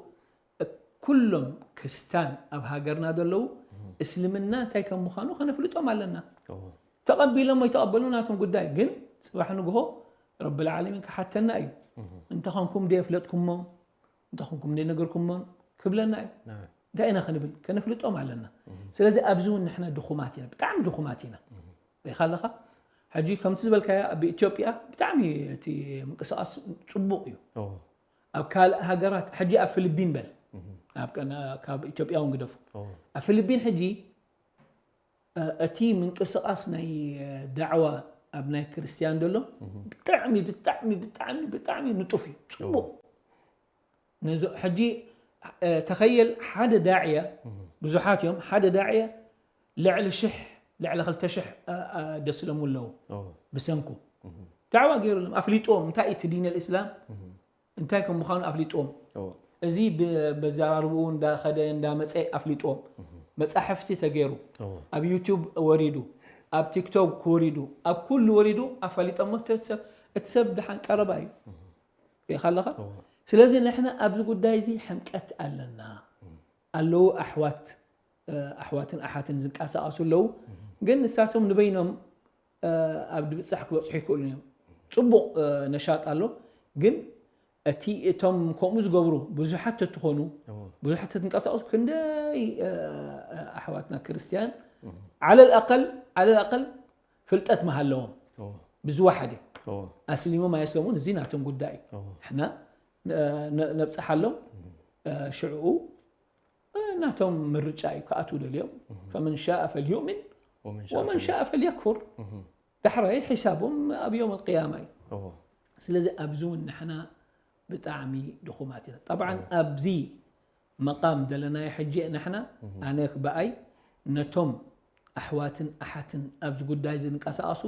ኩሎም ክስታን ኣብ ሃገርና ዘለዉ እስልምና እንታይ ከም ምዃኑ ከነፍልጦም ኣለና ተቐቢሎም ወይ ተቐበሉ ናቶም ጉዳይ ግን ፅባሕ ንግሆ ረብል ዓለሚን ክሓተና እዩ እንተኾንኩም ዶ የፍለጥኩሞም እንተኾንኩም ዶ ነገርኩሞም ክብለና እዩ እንታይ ኢና ክንብል ከነፍልጦም ኣለና ስለዚ ኣብዚ እውን ንሕና ድኹማት ኢና ብጣዕሚ ድኹማት ኢና ሪኻ ኣለኻ ሕጂ ከምቲ ዝበልካያ ኣብ ኢትዮጵያ ብጣዕሚ እቲ ምንቅስቃስ ፅቡቅ እዩ ኣብ ካልእ ሃገራት ሕጂ ኣብ ፊሊፒን በል ካብ ኢትዮጵያ እውን ግደፉ ኣብ ፊሊፒን ሕጂ እቲ ምንቅስቃስ ናይ ዳዕዋ ኣብ ናይ ክርስትያን ዘሎ ብጣዕሚ ብጣዕሚ ብጣዕሚ ብጣዕሚ ንጡፍ እዩ ፅቡቅ ነዚ ሕጂ ተኸየል ሓደ ዳዕየ ብዙሓት እዮም ሓደ ዳዕየ ልዕሊ ሽሕ ልዕሊ ክልተ ሽሕ ደስለሙ ኣለዉ ብሰንኩ ዳዕዋ ገይሩሎም ኣፍሊጥዎም እንታይ እቲ ዲን ልእስላም እንታይ ከም ምዃኑ ኣፍሊጥዎም እዚ በዘራርብኡ እንዳኸደ እንዳመፀ ኣፍሊጥዎም መፃሕፍቲ ተገይሩ ኣብ ዩቱብ ወሪዱ ኣብ ቲክቶክ ወሪዱ ኣብ ኩሉ ወሪዱ ኣፋሊጦሞ ሰብ እቲ ሰብ ድሓን ቀረባ እዩ ሪኢኻ ኣለኻ ስለዚ ንሕና ኣብዚ ጉዳይ እዚ ሕምቀት ኣለና ኣለዉ ኣሕዋት ኣሕዋትን ኣሓትን ዝንቀሳቐሱ ኣለዉ ግን ንሳቶም ንበይኖም ኣብ ድብፃሕ ክበፅሑ ይክእሉ እዮም ፅቡቅ ነሻጥ ኣሎ ግን እቲ እቶም ከምኡ ዝገብሩ ብዙሓት ተትኾኑ ብዙሓት ተትንቀሳቀሱ ክንደይ ኣሕዋትና ክርስትያን ዓለል ኣቀል ዓለል ኣቀል ፍልጠት መሃለዎም ብዝወሓደ ኣስሊሞም ኣየስለሙን እዚ ናቶም ጉዳይ እዩ ሕና ነብፅሓሎም ሽዕኡ ናቶም ምርጫ እዩ ክኣትዉ ደልዮም ፈመን ሻእ ፈልዩእምን ወመን ሻእ ፈልየክፉር ዳሕራይ ሒሳቦም ኣብ ዮም ቅያማ እዩ ስለዚ ኣብዚ እውን ንሕና ብጣዕሚ ድኹማት ኢና ጠብዓን ኣብዚ መቃም ዘለናዮ ሕጂ ንሕና ኣነ ብኣይ ነቶም ኣሕዋትን ኣሓትን ኣብዚ ጉዳይ ዝንቀሳቀሱ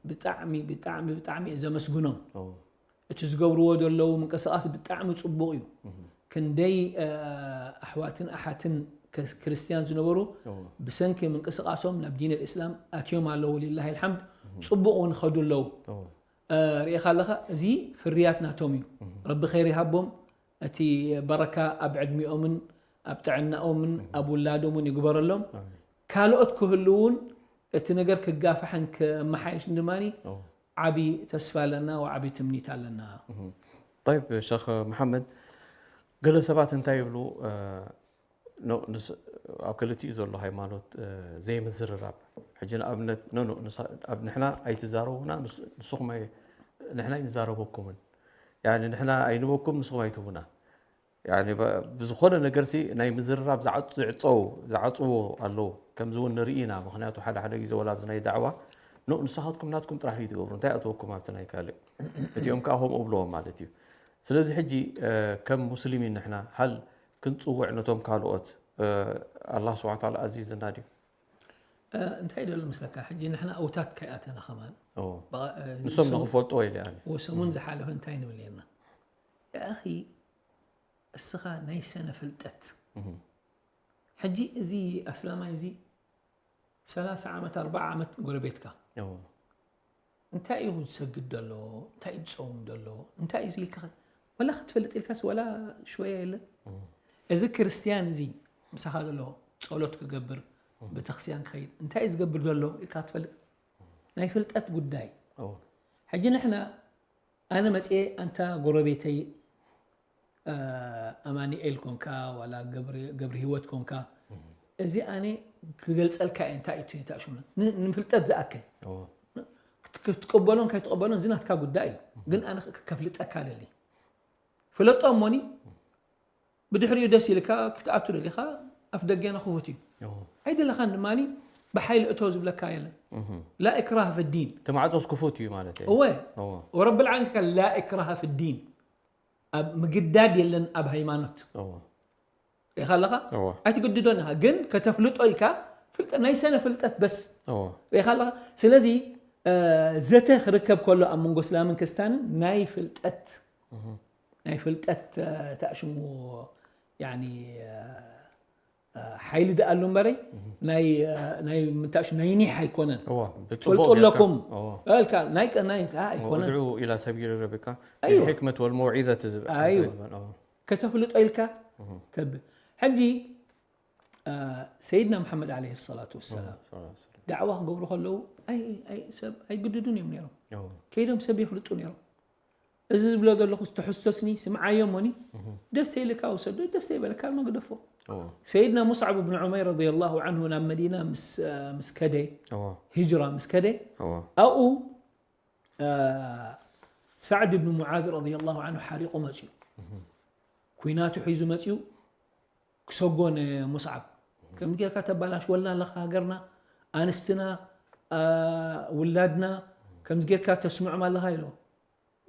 ብጣዕሚ ብጣዕሚ ብጣዕሚ እየ ዘመስግኖም እቲ ዝገብርዎ ዘለዉ ምንቅስቃስ ብጣዕሚ ፅቡቅ እዩ ክንደይ ኣሕዋትን ኣሓትን ክርስትያን ዝነበሩ ብሰንኪ ምንቅስቃሶም ናብ ዲን ኣልእስላም ኣትዮም ኣለዉ። ሊላሂ ልሓምድ፣ ፅቡቅ እውን ይኸዱ ኣለዉ። ርኢኻ ኣለኻ፣ እዚ ፍርያት ናቶም እዩ። ረቢ ኸይር ይሃቦም፣ እቲ በረካ ኣብ ዕድሚኦምን ኣብ ጥዕናኦምን ኣብ ውላዶምን ይግበረሎም። ካልኦት ክህሉ እውን እቲ ነገር ክጋፋሕን ክመሓየሽን ድማ ዓቢ ተስፋ ኣለና ወዓቢ ትምኒት ኣለና። طيب ሸኽ መሓመድ፣ ገለ ሰባት እንታይ ይብሉ፣ ኣብ ክልቲኡ ዘሎ ሃይማኖት ዘይምዝርራብ። ሕጂ ንኣብነት ንሕና ኣይትዛረቡና፣ ንስኹም ንሕና ኣይንዛረበኩምን፣ ንሕና ኣይንበኩም ንስኹም ኣይትቡና። ብዝኾነ ነገርሲ ናይ ምዝርራብ ዝዕፀው ዝዓፅዎ ኣለዉ። ከምዚ እውን ንርኢ ኢና። ምክንያቱ ሓደ ሓደ ግዜ ወላ ኣብዚ ናይ ዳዕዋ ንስኻትኩም ናትኩም ጥራሕ ትገብሩ፣ እንታይ ኣተወኩም ኣብቲ ናይ ካልእ? እቲኦም ከዓ ከምኡ እብለዎም ማለት እዩ። ስለዚ ሕጂ ከም ሙስሊሚን ንሕና ሃል ክንፅውዕ ነቶም ካልኦት ኣላህ ስብሓን ተዓላ ኣዚዝና ድዩ? እንታይ ደሎ ምስለካ፣ ሕጂ ንሕና ኣውታት ከይኣተና ከማን ንሶም ንክፈልጥዎ ኢለ። ወሰሙን ዝሓለፈ እንታይ ንብል ነርና? ያእኺ እስኻ ናይ ሰነ ፍልጠት። ሕጂ እዚ ኣስላማይ እዚ ሰላሳ ዓመት ኣርባዓ ዓመት ጎረቤትካ እንታይ እዩ ዝሰግድ ዘሎ፣ እንታይ እዩ ዝፀውም ዘሎ፣ እንታይ እዩ ኢልካ ወላ ክትፈልጥ ኢልካስ ወላ ሽወያ የለን። እዚ ክርስትያን እዚ ምሳኻ ዘሎ ጸሎት ክገብር ቤተክርስትያን ክኸይድ እንታይ እዩ ዝገብር ዘሎ ኢልካ ክትፈልጥ ናይ ፍልጠት ጉዳይ። ሕጂ ንሕና ኣነ መፅየ ኣንታ ጎረቤተይ ኣማኒኤል ኮንካ ዋላ ገብሪ ህይወት ኮንካ እዚ ኣነ ክገልፀልካ እየ እንታይ እዩ ተሽሙ ንፍልጠት ዝኣክል ክትቀበሎን ከይትቀበሎን እዚ ናትካ ጉዳይ እዩ። ግን ኣነ ከፍልጠካ ደሊ ፍለጦ እሞኒ ብድሕሪኡ ደስ ኢልካ ክትኣቱ ደሊኻ ኣፍ ደገና ክፉት እዩ። ኣይደለኻን ድማ ብሓይሊ እቶ ዝብለካ የለን። ላ ኢክራህ ፍዲን። እቲ ማዕፆስ ክፉት እዩ ማለት እዩ። እወ ወረብል ዓለሚን ላ ኢክራህ ፍዲን ኣብ ምግዳድ የለን ኣብ ሃይማኖት። ሪኢኻ ኣለኻ ኣይትግድዶን ኢኻ ግን ከተፍልጦ ኢልካ ናይ ሰነ ፍልጠት በስ። ሪኢኻ ኣለኻ ስለዚ ዘተ ክርከብ ከሎ ኣብ መንጎ እስላምን ክስታንን ናይ ፍልጠት ናይ ፍልጠት ተኣሽሙ ሓይሊ ደኣሉ እምበረይ ናይ ምንታሽ ናይ ኒሕ ኣይኮነን። ትፈልጡ ኣለኩም ልካ ናይ ኣይኮነን። ኢላ ሰቢሉ ረብካ الحكمة والموعظة ከተፍልጦ ኢልካ ተብል። ሕጂ ሰይድና መሓመድ ዓለይሂ ሰላቱ ወሰላም ዳዕዋ ክገብሩ ከለዉ ሰብ ኣይግድዱን እዮም ነይሮም። ከይዶም ሰብ የፍልጡ ነይሮም። እዚ ዝብሎ ዘለኹ ትሕዝቶስኒ ስምዓዮ እሞኒ ደስ ተይልካ ውሰዶ ደስ ተይበለካ ድማ ግደፎ። ሰይድና ሙስዓብ ብን ዑመይር ረዲየላሁ ዓንሁ ናብ መዲና ምስ ከደ ሂጅራ ምስ ከደ ኣብኡ ሳዕድ ብን ሙዓዝ ረዲየላሁ ዓንሁ ሓሪቑ መፅዩ ኩናቱ ሒዙ መፅዩ ክሰጎ ንሙስዓብ ከምዚ ጌርካ ተባላሽወልና ኣለኻ ሃገርና ኣንስትና ውላድና ከምዚ ጌርካ ተስምዖም ኣለኻ ኢልዎ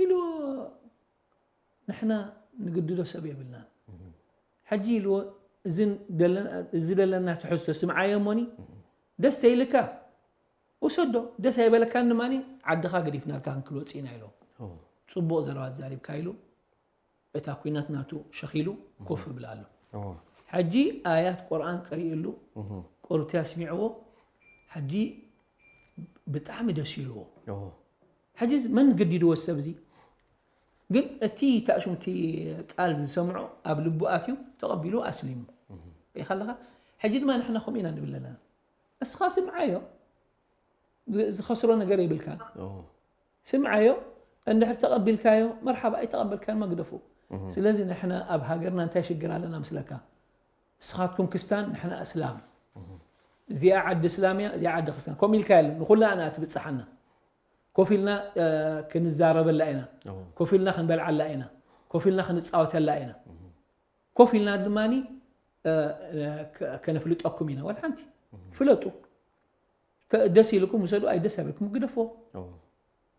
ኢልዎ ንሕና ንግድዶ ሰብ የብልናን። ሕጂ ኢልዎ እዚ ደለና ትሕዝቶ ስምዓዮ እሞኒ ደስ ተይልካ ውሰዶ ደስ ኣይበለካን ድማ ዓድኻ ገዲፍናልካ ክንክልወፅእ ኢና ኢልዎ። ፅቡቕ ዘረባ ተዛሪብካ ኢሉ እታ ኲናት ናቱ ሸኺሉ ኮፍ ይብል ኣሎ። ሕጂ ኣያት ቁርኣን ቀሪእሉ ቁርብቲ ኣስሚዕዎ ሕጂ ብጣዕሚ ደስ ኢልዎ። ሕጂ መን ገዲድዎ ሰብ እዚ ግን እቲ ታሽምቲ ቃል ዝሰምዖ ኣብ ልቡ ኣትዩ ተቐቢሉ ኣስሊሙ። ሪኢኻ ኣለኻ ሕጂ ድማ ንሕና ከምኡ ኢና ንብል ኣለና። እስኻ ስምዓዮ ዝኸስሮ ነገር የብልካን። ስምዓዮ እንድሕር ተቐቢልካዮ መርሓባ ኣይተቐበልካን መግደፉ። ስለዚ ንሕና ኣብ ሃገርና እንታይ ሽግር ኣለና ምስለካ? እስኻትኩም ክስታን ንሕና እስላም። እዚኣ ዓዲ እስላም እያ እዚኣ ዓዲ ክስታን ኮም ኢልካ የለን ንኹላ ኣና ትብፅሓና። ኮፍ ኢልና ክንዛረበላ ኢና። ኮፍ ኢልና ክንበልዓላ ኢና። ኮፍ ኢልና ክንፃወተላ ኢና። ኮፍ ኢልና ድማ ከነፍልጠኩም ኢና ዋላ ሓንቲ ፍለጡ። ደስ ኢልኩም ውሰዱ ኣይደስ ኣይበልኩም ግደፎ።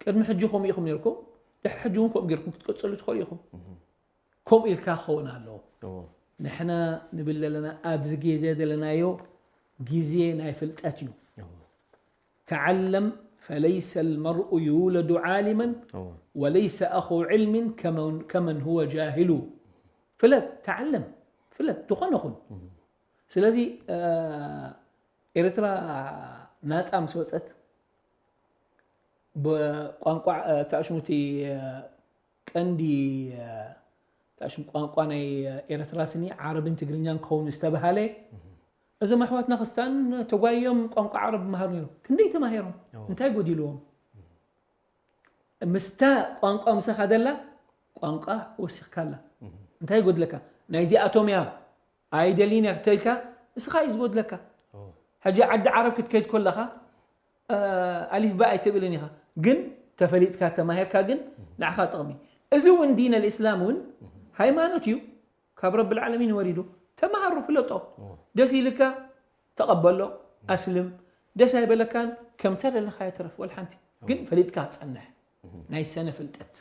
ቅድሚ ሕጂ ከምኡ ኢኹም ነርኩም ድሕሪ ሕጂ እውን ከምኡ ጌርኩም ክትቀፅሉ ትኽእሉ ኢኹም። ከምኡ ኢልካ ክኸውን ኣለዎ። ንሕና ንብል ዘለና ኣብዚ ግዜ ዘለናዮ ግዜ ናይ ፍልጠት እዩ። تعلم فليس المرء يولد عالما وليس أخو علم كمن هو جاهل. ፍለጥ፣ ተዓለም፣ ፍለጥ፣ ዝኾነ ኹን። ስለዚ ኤርትራ ናፃ ምስ ወፀት ብቋንቋ ታሽሙቲ ቀንዲ ታሽም ቋንቋ ናይ ኤርትራ ስኒ ዓረብን ትግርኛን ክኸውን ዝተባሃለ እዞም ኣሕዋትና ክስታን ተጓዮም ቋንቋ ዓረብ ይመሃሩ ነይሮም። ክንደይ ተማሂሮም? እንታይ ጎዲልዎም? ምስታ ቋንቋ ምሳኻ ደላ ቋንቋ ወሲኽካላ። እንታይ ይጎድለካ? ናይዚኣቶም እያ ኣይደልይን እያ ክተልካ እስኻ እዩ ዝጎድለካ። ሕጂ ዓዲ ዓረብ ክትከይድ ከለኻ ኣሊፍ ባ ኣይትብልን ኢኻ፣ ግን ተፈሊጥካ ተማሂርካ ግን ንዓኻ ጥቕሚ። እዚ እውን ዲን ኣልእስላም እውን ሃይማኖት እዩ፣ ካብ ረብል ዓለሚን ወሪዱ። ተማሃሮ ፍለጦ፣ ደስ ኢልካ ተቐበሎ፣ ኣስልም፣ ደስ ኣይበለካን ከምታ ዘለኻዮ ትረፍ፣ ወላ ሓንቲ ግን ፈሊጥካ ጸንሕ። ናይ ሰነ ፍልጠት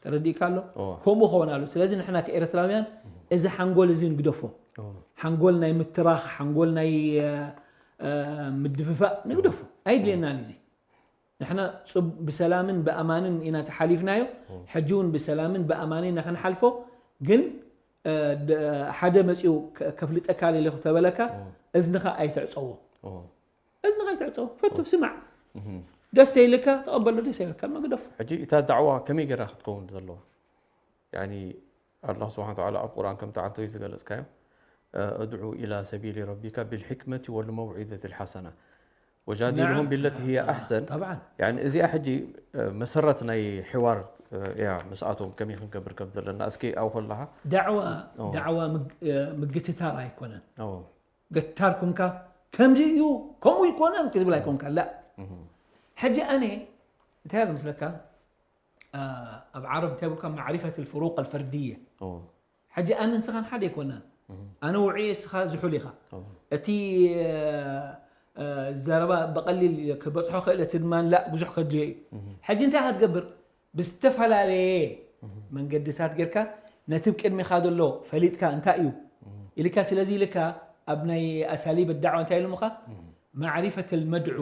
ተረዲእካ ኣሎ። ከምኡ ኸውን ኣሎ። ስለዚ ንሕና ከኤርትራውያን እዚ ሓንጎል እዚ ንግደፎ። ሓንጎል ናይ ምትራኽ፣ ሓንጎል ናይ ምድፍፋእ ንግደፎ። ኣይድልየናን እዚ። ንሕና ብሰላምን ብኣማንን ኢና ተሓሊፍናዮ። ሕጂ እውን ብሰላምን ብኣማንን ኢና ክንሓልፎ። ግን ሓደ መፂኡ ከፍልጠካ ኢለ ተበለካ እዝንኻ ኣይትዕፀዎ። እዝንኻ ኣይትዕፀዎ። ፈቱ ስማዕ። ደስ ተይልካ ተቐበሎ፣ ደስ ኣይበካ መግደፎ። ሕጂ እታ ዳዕዋ ከመይ ገይራ ክትከውን ዘለዋ? ያኒ ኣላህ ስብሓነ ወተዓላ ኣብ ቁርኣን ከምቲ ዓንተዊ ዝገለጽካዮ ادع إلى سبيل ربك بالحكمة والموعظة الحسنة وجادلهم بالتي هي أحسن. طبعا. ያኒ እዚኣ ሕጂ መሰረት ናይ ሕዋር እያ ምስኣቶም ከመይ ክንገብር ከም ዘለና እስኪ ኣው ከለኻ ዳዕዋ ዳዕዋ ምግትታር ኣይኮነን። ገታር ኮንካ ከምዚ እዩ ከምኡ ይኮነን ክትብል ኣይኮንካ ላ። ሕጂ ኣነ እንታይ ኣሎ ምስለካ ኣብ ዓረብ እንታይ ብልካ ማዕሪፈት الفروق الفردية። ሕጂ ኣነ ንስኻን ሓደ ኣይኮናን። ኣነ ውዑይ እስኻ ዝሑል ኢኻ። እቲ ዘረባ ብቐሊል ክበፅሖ ክእል እቲ ድማ ላ ብዙሕ ከድልዮ እዩ። ሕጂ እንታይ ክትገብር ብዝተፈላለየ መንገድታት ጌርካ ነቲ ቅድሚኻ ዘሎ ፈሊጥካ እንታይ እዩ ኢልካ ስለዚ ኢልካ ኣብ ናይ ኣሳሊብ ዳዕዋ እንታይ ኢሎምኻ ማዕሪፈት ልመድዑ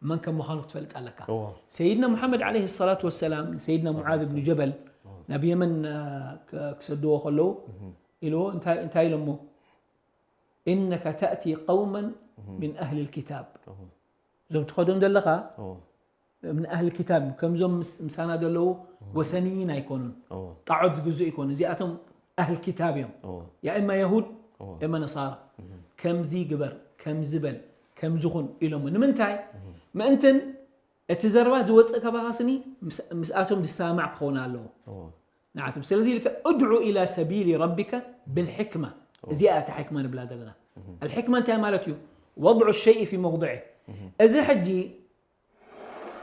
መን ከም ምዃኑ ክትፈልጥ ኣለካ። ሰይድና ሙሓመድ ዓለይሂ ሰላቱ ወሰላም ንሰይድና ሙዓዝ ብን ጀበል ናብ የመን ክሰድዎ ከለዉ ኢልዎ እንታይ ኢሎሞ? ኢነካ ተእቲ ቀውመን ምን ኣህሊ ልኪታብ፣ እዞም ትኸዶም ዘለኻ ምን ኣህሊ ኪታብ ከምዞም ምሳና ዘለዉ ወሰንይን ኣይኮኑን፣ ጣዖት ዝግዝኡ ኣይኮኑን። እዚኣቶም ኣህል ኪታብ እዮም። ያ እማ የሁድ እማ ነሳራ። ከምዚ ግበር፣ ከምዚ በል፣ ከምዚ ኹን ኢሎሞ። ንምንታይ? ምእንትን እቲ ዘረባ ዝወፅእ ካባኻ ስኒ ምስኣቶም ዝሰማማዕ ክኸውን ኣለዎ። ንዓቶም ስለዚ ኢልካ ادع إلى سبيل ربك بالحكمة። እዚኣ እታ ሕክማ ንብላ ዘለና። ኣልሕክማ እንታይ ማለት እዩ? وضع الشيء في موضعه። እዚ ሕጂ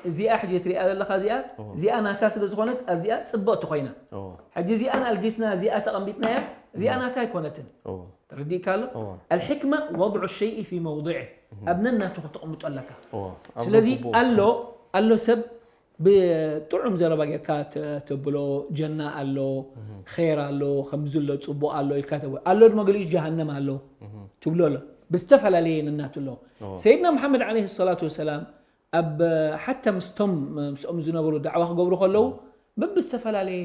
እዚኣ ሕጂ ትሪኣ ዘለኻ እዚኣ እዚኣ ናታ ስለ ዝኾነት ኣብዚኣ ፅብቕቲ ኮይና ሕጂ እዚኣ ኣልጊስና እዚኣ ተቐምቢጥናያ እዚኣ ናታ ኣይኮነትን። ተረዲእካ ኣሎ? ኣልሕክማ وضع الشيء في موضعه። ኣብ ነናቱ ከተቕምጦ ኣለካ። ስለዚ ኣሎ ኣሎ ሰብ ብጥዑም ዘረባ ጌርካ ተብሎ ጀና ኣሎ ር ኣሎ ከምዚ ኣሎ ፅቡቕ ኣሎ ኢልካ ኣሎ ድማ ገሊኡ ጀሃነም ኣሎ ትብሎ ኣሎ። ብዝተፈላለየ ነናቱ ኣሎ። ሰይድና መሓመድ ዓለይሂ ሰላቱ ወሰላም ኣብ ሓታ ምስቶም ምስኦም ዝነበሩ ዳዕዋ ክገብሩ ከለዉ በብዝተፈላለየ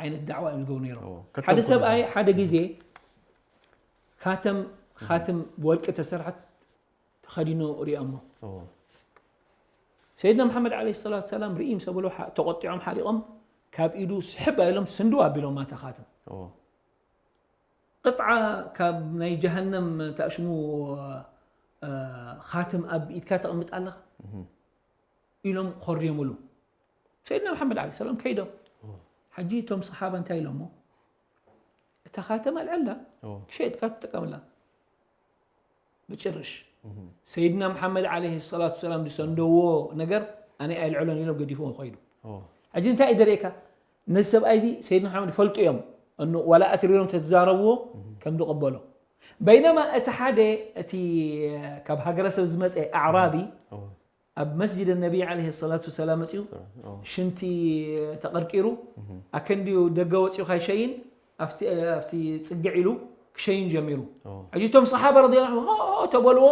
ዓይነት ዳዕዋ እዮም ዝገብሩ ነይሮም። ሓደ ሰብኣይ ሓደ ግዜ ካተም ካትም ብወርቂ ተሰርሐት ተኸዲኑ ሪኦሞ። ሰይድና መሓመድ ዓለይሂ ሰላቱ ሰላም ርኢ ምስ በሉ ተቆጢዖም ሓሪቖም ካብ ኢዱ ስሕብ ኣኢሎም ስንድው ኣቢሎም ማታ ካትም። ቅጥዓ ካብ ናይ ጀሃነም ታእሽሙ ኻትም ኣብ ኢድካ ተቐምጥ ኣለኻ ኢሎም ኾርዮምሉ። ሰይድና መሓመድ ዓለይሂ ሰላም ከይዶም። ሕጂ እቶም ሰሓባ እንታይ ኢሎሞ? እታ ኻተም ኣልዕላ ሸይጥካ ትጥቀምላ። ብጭርሽ ሰይድና መሓመድ ዓለይሂ ሰላቱ ሰላም ዝሰንደዎ ነገር ኣነ ኣይልዕሎን ኢሎም ገዲፎም ኸይዱ። ሕጂ እንታይ እዩ ደርእካ? ነዚ ሰብኣይ እዚ ሰይድና መሓመድ ይፈልጡ እዮም። እኑ ዋላ ኣትሪሮም ተትዛረብዎ ከም ዝቕበሎ። በይነማ እቲ ሓደ እቲ ካብ ሃገረሰብ ዝመፀ ኣዕራቢ ኣብ መስጅድ ነቢ ዓለይሂ ሰላቱ ወሰላም መፅኡ ሽንቲ ተቐርቂሩ ኣከንዲኡ ደገ ወፂኡ ካይሸይን ኣብቲ ኣብቲ ፅግዕ ኢሉ ክሸይን ጀሚሩ። ሕጂ እቶም ሰሓባ ረዲየላሁ ዐንሁ ሆ ተበልዎ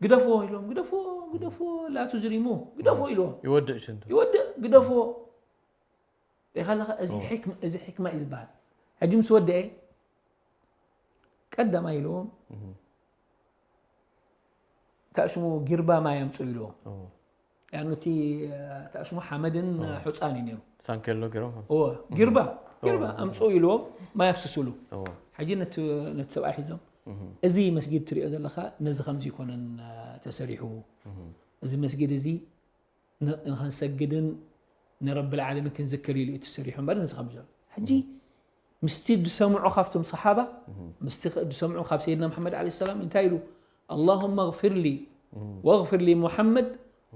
ግደፍዎ ኢሎም ግደፍዎ ግደፍዎ ላቱ ዝሪሙ ግደፍዎ ኢልዎ ይወድእ ሽንቱ ይወድእ ግደፍዎ። ሪኢኻ ኣለኻ? እዚ ሕክማ እዩ ዝበሃል። ሕጂ ምስ ወደአ ቀዳማይ ኢልዎም፣ ታሽሙ ጊርባ ማይ ኣምፅኡ ኢልዎም። ያኑ እቲ ታሽሙ ሓመድን ሑፃን እዩ ነይሩ። ሳንኬሎ ገይሮም። እወ፣ ጊርባ ጊርባ ኣምፅኡ ኢልዎም፣ ማይ ኣፍስሱሉ። ሕጂ ነቲ ሰብኣይ ሒዞም፣ እዚ መስጊድ ትሪኦ ዘለካ ነዚ ከምዚ ይኮነን ተሰሪሑ። እዚ መስጊድ እዚ ንኸንሰግድን ንረብል ዓለሚን ክንዝክር ኢሉ እዩ ተሰሪሑ እምበር ነዚ ከም ዘሎ። ሕጂ ምስቲ ዝሰምዑ ካብቶም ሰሓባ፣ ምስቲ ዝሰምዑ ካብ ሰይድና መሓመድ ዓለይሂ ሰላም እንታይ ኢሉ? اللهم اغفر لي واغفر لمحمد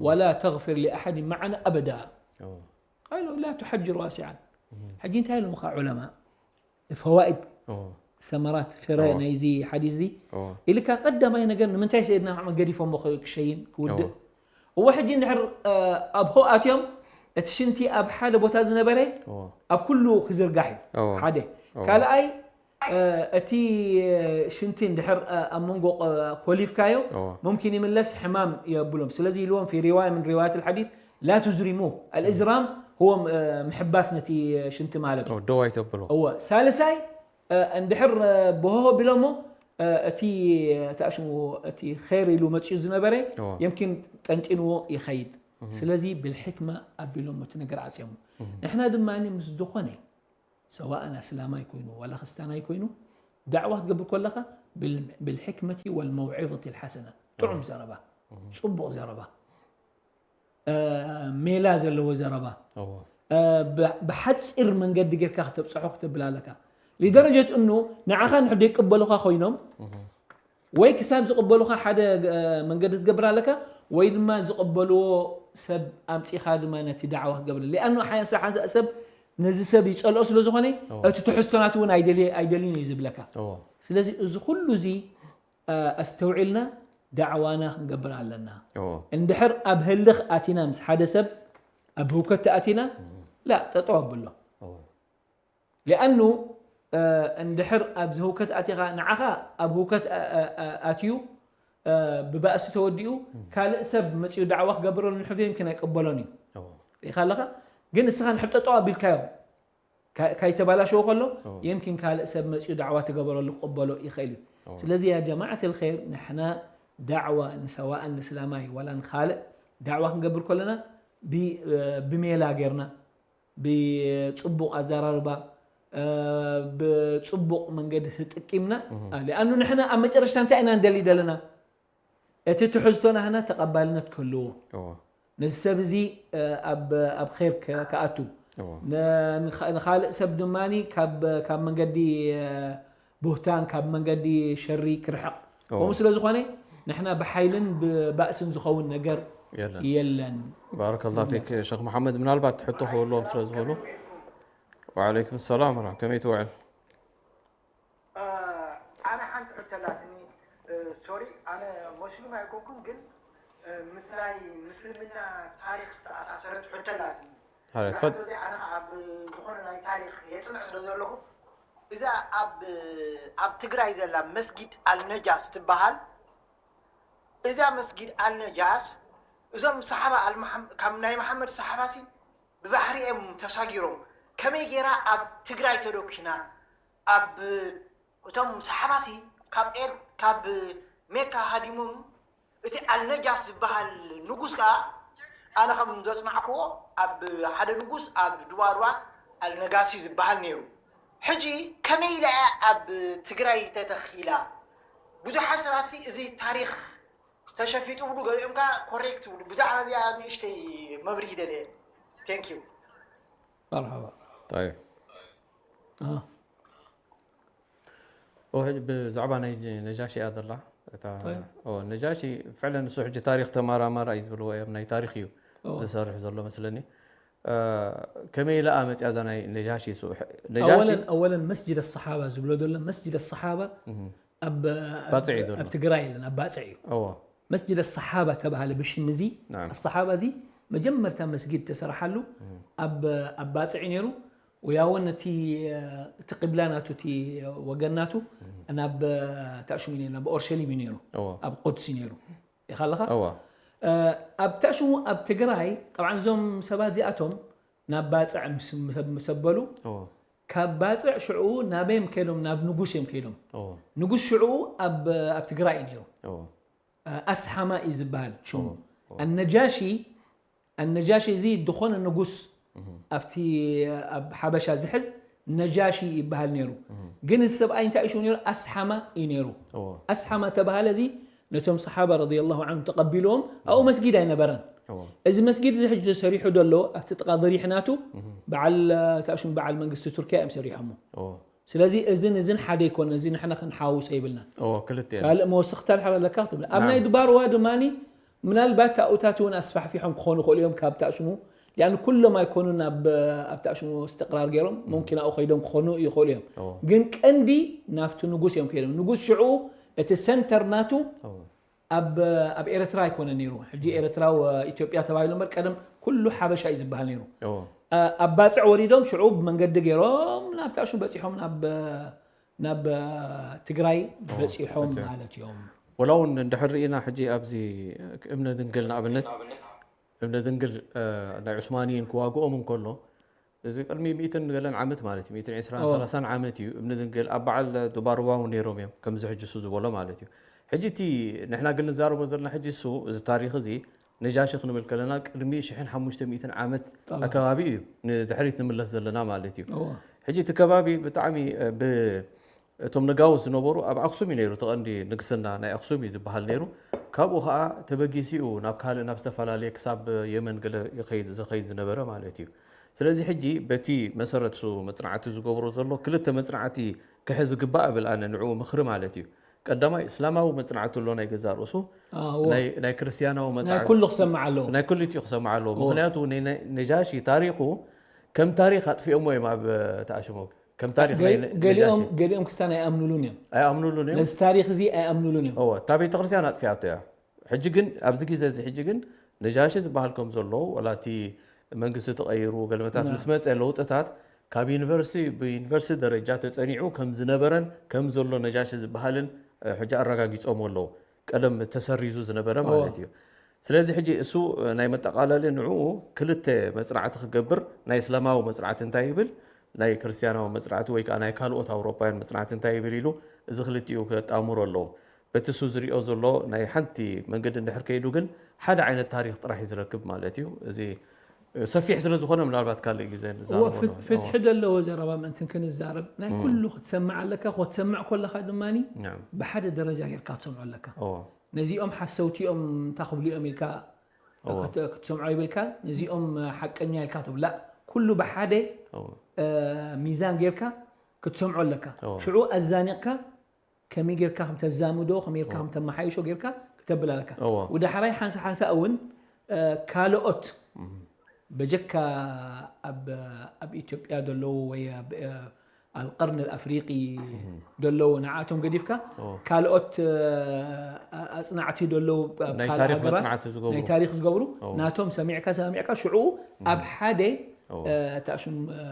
ولا تغفر لأحد معنا أبدا. قالوا لا تحجر واسعا. ሕጂ እንታይ ኢሎም ከዓ ዑለማ ፈዋኢድ ثمرات ፍረ ናይዚ ሓዲስ እዚ ኢልካ ቀዳማይ ነገር ንምንታይ ሰይድና መሓመድ ገዲፎሞ ክሸይን ክውድእ እወ ሕጂ እንድሕር ኣብሆ ኣትዮም እቲ ሽንቲ ኣብ ሓደ ቦታ ዝነበረ ኣብ ኩሉ ክዝርጋሕ እዩ ሓደ ካልኣይ እቲ ሽንቲ እንድሕር ኣብ መንጎ ኮሊፍካዮ ሙምኪን ይምለስ ሕማም የብሎም ስለዚ ኢልዎም في رواية من روايات الحديث لا تزرموه الإزرام هو ምሕባስ ነቲ ሽንቲ ማለት እዩ ደዋ ይተብሎ እወ ሳልሳይ እንድሕር ብሆሆ ቢሎሞ እቲ ተኣሽሙ እቲ ር ኢሉ መፅኡ ዝነበረ የምኪን ጠንጢንዎ ይኸይድ ስለዚ ብልሕክማ ኣቢሎም እቲ ነገር ዓፅዮሞ ንሕና ድማ ምስ ዝኾነ ሰዋእን ኣስላማይ ኮይኑ ዋላ ክስታናይ ኮይኑ ዳዕዋ ክትገብር ከለካ ብልሕክመቲ ወልመውዒظት ልሓሰና ጥዑም ዘረባ ፅቡቕ ዘረባ ሜላ ዘለዎ ዘረባ ብሓፂር መንገዲ ጌርካ ክተብፅሖ ክተብል ኣለካ ሊደረጀት እኑ ንዓኻ ንሕዶ ይቅበሉካ ኮይኖም ወይ ክሳብ ዝቅበሉካ ሓደ መንገዲ ትገብር ኣለካ ወይ ድማ ዝቅበልዎ ሰብ ኣምፂኻ ድማ ነቲ ዳዕዋ ክገብር ሊኣኑ ሓንሳ ሓንሳ ሰብ ነዚ ሰብ ይፀልኦ ስለ ዝኾነ እቲ ትሕዝቶናት እውን ኣይደልዩን እዩ ዝብለካ ስለዚ እዚ ኩሉ እዚ ኣስተውዒልና ዳዕዋና ክንገብር ኣለና እንድሕር ኣብ ህልኽ ኣቲና ምስ ሓደ ሰብ ኣብ ህውከት ኣቲና ላ ጠጠው ኣብሎ ሊኣኑ እንድሕር ኣብዚ ህውከት ኣቲኻ ንዓኻ ኣብ ህውከት ኣትዩ ብባእሲ ተወዲኡ ካልእ ሰብ መፅኡ ዳዕዋ ክገብረሉ ንሕዶ ይምኪን ኣይቀበሎን እዩ ሪኢኻ ኣለኻ ግን እስኻ ንሕር ጠጠው ኣቢልካዮ ካይተባላሸዎ ከሎ የምኪን ካልእ ሰብ መፅኡ ዳዕዋ ትገበረሉ ክቕበሎ ይኽእል እዩ ስለዚ ያ ጀማዓት ልኸይር ንሕና ዳዕዋ ንሰዋእን ንስላማይ ዋላ ንካልእ ዳዕዋ ክንገብር ከለና ብሜላ ጌርና ብፅቡቕ ኣዘራርባ ብፅቡቕ መንገዲ ተጠቂምና ሊኣኑ ንሕና ኣብ መጨረሽታ እንታይ ኢና ንደሊ ዘለና እቲ ትሕዝቶ ናህና ተቐባልነት ክህልዎ ነዚ ሰብ እዚ ኣብ ር ክኣቱ ንካልእ ሰብ ድማ ካብ መንገዲ ቡህታን ካብ መንገዲ ሸሪ ክርሕቕ ከምኡ ስለ ዝኾነ ንሕና ብሓይልን ብባእስን ዝኸውን ነገር የለን ባረከላ ፊክ ሸክ መሓመድ ምናልባት ትሕቶ ክህልዎም ስለ ዝኽእሉ ወዓለይኩም ሰላም ወራ ከመይ ትውዕል ኣነ ሓንቲ ሕቶ ኣላትኒ ሶሪ ኣነ ሞስሊም ኣይኮንኩን ግን ምስ ናይ ምስልምና ታሪክ ዝተኣሳሰረት ሕቶ ኣላትኒ ሕቶ እዚኣ ኣነ ኣብ ዝኾነ ናይ ታሪክ የፅንዕ ስለ ዘለኹ እዛ ኣብ ኣብ ትግራይ ዘላ መስጊድ ኣልነጃስ ትበሃል እዛ መስጊድ ኣልነጃስ እዞም ሰሓባ ካብ ናይ መሓመድ ሰሓባሲ ብባህሪ እዮም ተሳጊሮም ከመይ ገይራ ኣብ ትግራይ ተደኪና ኣብ እቶም ሰሓባሲ ካብ ኤር ካብ ሜካ ሃዲሞም እቲ ኣልነጃስ ዝበሃል ንጉስ ከዓ ኣነ ከም ዘፅናዕክዎ ኣብ ሓደ ንጉስ ኣብ ድዋድዋ ኣልነጋሲ ዝበሃል ነይሩ ሕጂ ከመይ ኢላ እያ ኣብ ትግራይ ተተኺላ ብዙሓት ሰባሲ እዚ ታሪክ ተሸፊጡ ብሉ ገሊኦም ከዓ ኮሬክት ብሉ ብዛዕባ እዚኣ ንእሽተይ መብርሂ ደልየ thank you مرحبا طيب اه هو ብዛዕባ ናይ ነጃሺ እያ ዘላ እታ ነጃሺ ፍዕለ ንሱ ሕጂ ታሪክ ተመራማራ እዩ ዝብልዎ እዮም ናይ ታሪክ እዩ ዝሰርሕ ዘሎ መስለኒ ከመይ ኢላ መፅያ እዛ ናይ ነጃሺ ነጃሺ أولا مسجد الصحابة ዝብሎ ዘሎ مسجد الصحابة ኣብ ትግራይ የለን ኣብ ባፅዕ እዩ መስጅድ ኣሰሓባ ተባሃለ ብሽም እዚ ኣሰሓባ እዚ መጀመርታ መስጊድ ተሰርሓሉ ኣብ ባፅዕ ነይሩ ወያውን እቲ እቲ ቅብላ ናቱ እቲ ወገን ናቱ ናብ ታእሹም እዩ ናብ ኦርሸሊም እዩ ነይሩ ኣብ ቁድስ እዩ ነይሩ ኢኻ ኣለኻ ኣብ ታእሹሙ ኣብ ትግራይ ጠብዓን እዞም ሰባት እዚኣቶም ናብ ባፅዕ ምስ ኣበሉ ካብ ባፅዕ ሽዑ ናበይ እዮም ከይዶም? ናብ ንጉስ እዮም ከይዶም። እዎ ንጉስ ሽዑ ኣብ ኣብ ትግራይ እዩ ነይሩ። እዎ ኣስሓማ እዩ ዝበሃል ሽሙ። እዎ። ኣነጃሺ ኣነጃሺ እዚ ዝኾነ ንጉስ ኣብቲ ኣብ ሓበሻ ዝሕዝ ነጃሺ ይበሃል ነይሩ። ግን እዚ ሰብኣይ እንታይ እዩ ሽሙ ነይሩ? ኣስሓማ እዩ ነይሩ። እዎ ኣስሓማ ተባሃለ እዚ ነቶም ሰሓባ ረዲየላሁ ዓንሁም ተቐቢልዎም ኣብኡ መስጊድ ኣይነበረን። እዎ እዚ መስጊድ እዚ ሕጂ ተሰሪሑ ዘሎ ኣብቲ ጥቓ ضريح ናቱ በዓል ታሽም በዓል መንግስቲ ቱርኪያ እዮም ሰሪሖሞ። እዎ ስለዚ እዝን እዝን ሓደ ይኮነ እዚ ንሕና ክንሓውሶ ይብልናን። እዎ ክልተ ካልእ መወሰኽታ ድሓር ኣለካ ክትብል ኣብ ናይ ድባርዋ ድማ ምናልባት ታኡታት እውን ኣስፋሕፊሖም ክኾኑ ይኽእሉ እዮም ካብ ታሽሙ ያን ኩሎም ኣይኮኑን ኣብ ኣብ ታሽሙ እስትቅራር ገይሮም ሙምኪን ኣብኡ ከይዶም ክኾኑ ይኽእሉ እዮም። እዎ ግን ቀንዲ ናብቲ ንጉስ እዮም ከይዶም። ንጉስ ሽዑ እቲ ሰንተር ናቱ እዎ ኣብ ኣብ ኤርትራ ኣይኮነ ነይሩ። ሕጂ ኤርትራ ኢትዮጵያ ተባሂሉ እምበር ቀደም ኩሉ ሓበሻ እዩ ዝበሃል ነይሩ። እዎ ኣብ ባፅዕ ወሪዶም ሽዑ ብመንገዲ ገይሮም ናብ ታሽሙ በፂሖም ናብ ናብ ትግራይ በፂሖም ማለት እዮም። ወላ እውን እንድሕር ርኢና ሕጂ ኣብዚ እምነ ድንግል ንኣብነት እምነ ድንግል ናይ ዑስማንይን ክዋግኦም እንከሎ እዚ ቅድሚ ሚእትን ገለን ዓመት ማለት እዩ ሚእትን ዕስራን እዎ። ሰላሳን ዓመት እዩ እምነ ድንግል ኣብ በዓል ዱባርዋ እውን ነይሮም እዮም ከምዚ ሕጂ እሱ ዝበሎ ማለት እዩ። ሕጂ እቲ ንሕና ግን ንዛረቦ ዘለና ሕጂ እሱ እዚ ታሪክ እዚ ነጃሺ ክንብል ከለና ቅድሚ ሽሕን ሓሙሽተ ሚእትን ዓመት ጠባ። ኣከባቢ እዩ ንድሕሪት ንምለስ ዘለና ማለት እዩ። እዎ ሕጂ እቲ ከባቢ ብጣዕሚ ብ እቶም ነጋውስ ዝነበሩ ኣብ ኣክሱም እዩ ነይሩ እቲ ቀንዲ ንግስና ናይ ኣክሱም እዩ ዝበሃል ነይሩ። ካብኡ ከዓ ተበጊሲኡ ናብ ካልእ ናብ ዝተፈላለየ ክሳብ የመን ገለ ይኸይድ ዝኸይድ ዝነበረ ማለት እዩ። ስለዚ ሕጂ በቲ መሰረት እሱ መፅናዕቲ ዝገብሮ ዘሎ ክልተ መፅናዕቲ ክሕዝ ዝግባእ እብል ኣነ ንዕኡ ምኽሪ ማለት እዩ። ቀዳማይ እስላማዊ መፅናዕቲ ኣሎ ናይ ገዛእ ርእሱ ኣዎ። ናይ ናይ ክርስትያናዊ ናይ መፅናዕቲ ኩሉ ክሰማዕ ኣለዎ። ናይ ኩሉ እቲ ክሰማዕ ኣለዎ። ምክንያቱ ናይ- ናይ- ነጃሺ ታሪኹ ከም ታሪክ ኣጥፊኦሞ እዮም ኣብ ተኣሽሞ ከም ታሪክ ናይ ነ- ገሊኦም ነጃሺ ገሊኦም ክስታን ኣይኣምኑሉን እዮም። ኣይኣምኑሉን እዮም። ነዚ ታሪክ እዚ ኣይኣምኑሉን እዮም። እዎ እታ ቤተክርስትያን ኣጥፊኣቶ እያ። ሕጂ ግን ኣብዚ ግዜ እዚ ሕጂ ግን ነጃሺ ዝበሃል ከም ዘሎ ወላ እቲ መንግስቲ ተቐይሩ ገለመታት ና። ምስ መፀ ለውጥታት ካብ ዩኒቨርሲቲ ብዩኒቨርሲቲ ደረጃ ተፀኒዑ ከም ዝነበረን ከም ዘሎ ነጃሺ ዝበሃልን እ፣ ሕጂ ኣረጋጊፆም ኣለዉ። ቀደም ተሰሪዙ ዝነበረ እዎ። ማለት እዩ። ስለዚ ሕጂ እሱ እ፣ ናይ መጠቓለሊ ንዕኡ ክልተ መፅናዕቲ ክገብር ናይ እስላማዊ መፅናዕቲ እንታይ ይብል ናይ ክርስትያናዊ መፅናዕቲ ወይ ከዓ ናይ ካልኦት ኣውሮፓውያን መፅናዕቲ እንታይ ይብል ኢሉ እዚ ክልቲኡ ከጣምሮ ኣለዎ። በቲ እሱ ዝሪኦ ዘሎ ናይ ሓንቲ መንገዲ እንድሕር ከይዱ ግን ሓደ ዓይነት ታሪክ ጥራሕ እዩ ዝረክብ ማለት እዩ። እዚ ሰፊሕ ስለ ዝኾነ ምናልባት ካልእ ግዜ እዎ ንዛረቦ ፍት- ፍትሒ ዘለዎ ዘረባ ምእንትን ክንዛረብ ናይ ኩሉ ክትሰምዕ ኣለካ። ክትሰምዕ ከለካ ድማ ናም። ብሓደ ደረጃ ጌርካ ትሰምዖ ኣለካ። እዎ ነዚኦም ሓሰውቲ እዮም እንታይ ክብሉ እዮም ኢልካ እዎ ክት- ክትሰምዖ ይብልካ። ነዚኦም ሓቀኛ ኢልካ ትብላ ኩሉ ብሓደ እዎ እ፣ ሚዛን ጌርካ ክትሰምዖ ኣለካ። እዎ ሽዑ ኣዛኒቕካ ከመይ ጌርካ ከም ተዛምዶ ከመይ ጌርካ ከም ተመሓይሾ ጌርካ ክተብል ኣለካ። እዎ ወደ ሓራይ ሓንሳ ሓንሳ እውን እ፣ ካልኦት በጀካ ኣብ ኣብ ኢትዮጵያ ዘለዉ ወይ ኣብ እ፣ ኣልቀርን ኣፍሪቂ ዘለዉ ንዓቶም ገዲፍካ እዎ ካልኦት እ፣ ኣ- ኣፅናዕቲ ዘለዉ ኣብ ናይ ካልእ ታሪክ ሃገራት መፅናዕቲ ዝገብሩ ናይ ታሪክ ዝገብሩ እዎ ናቶም ሰሚዕካ ሰሚዕካ ሽዑ ኣብ ሓደ እዎ እ፣ ታሽም እ፣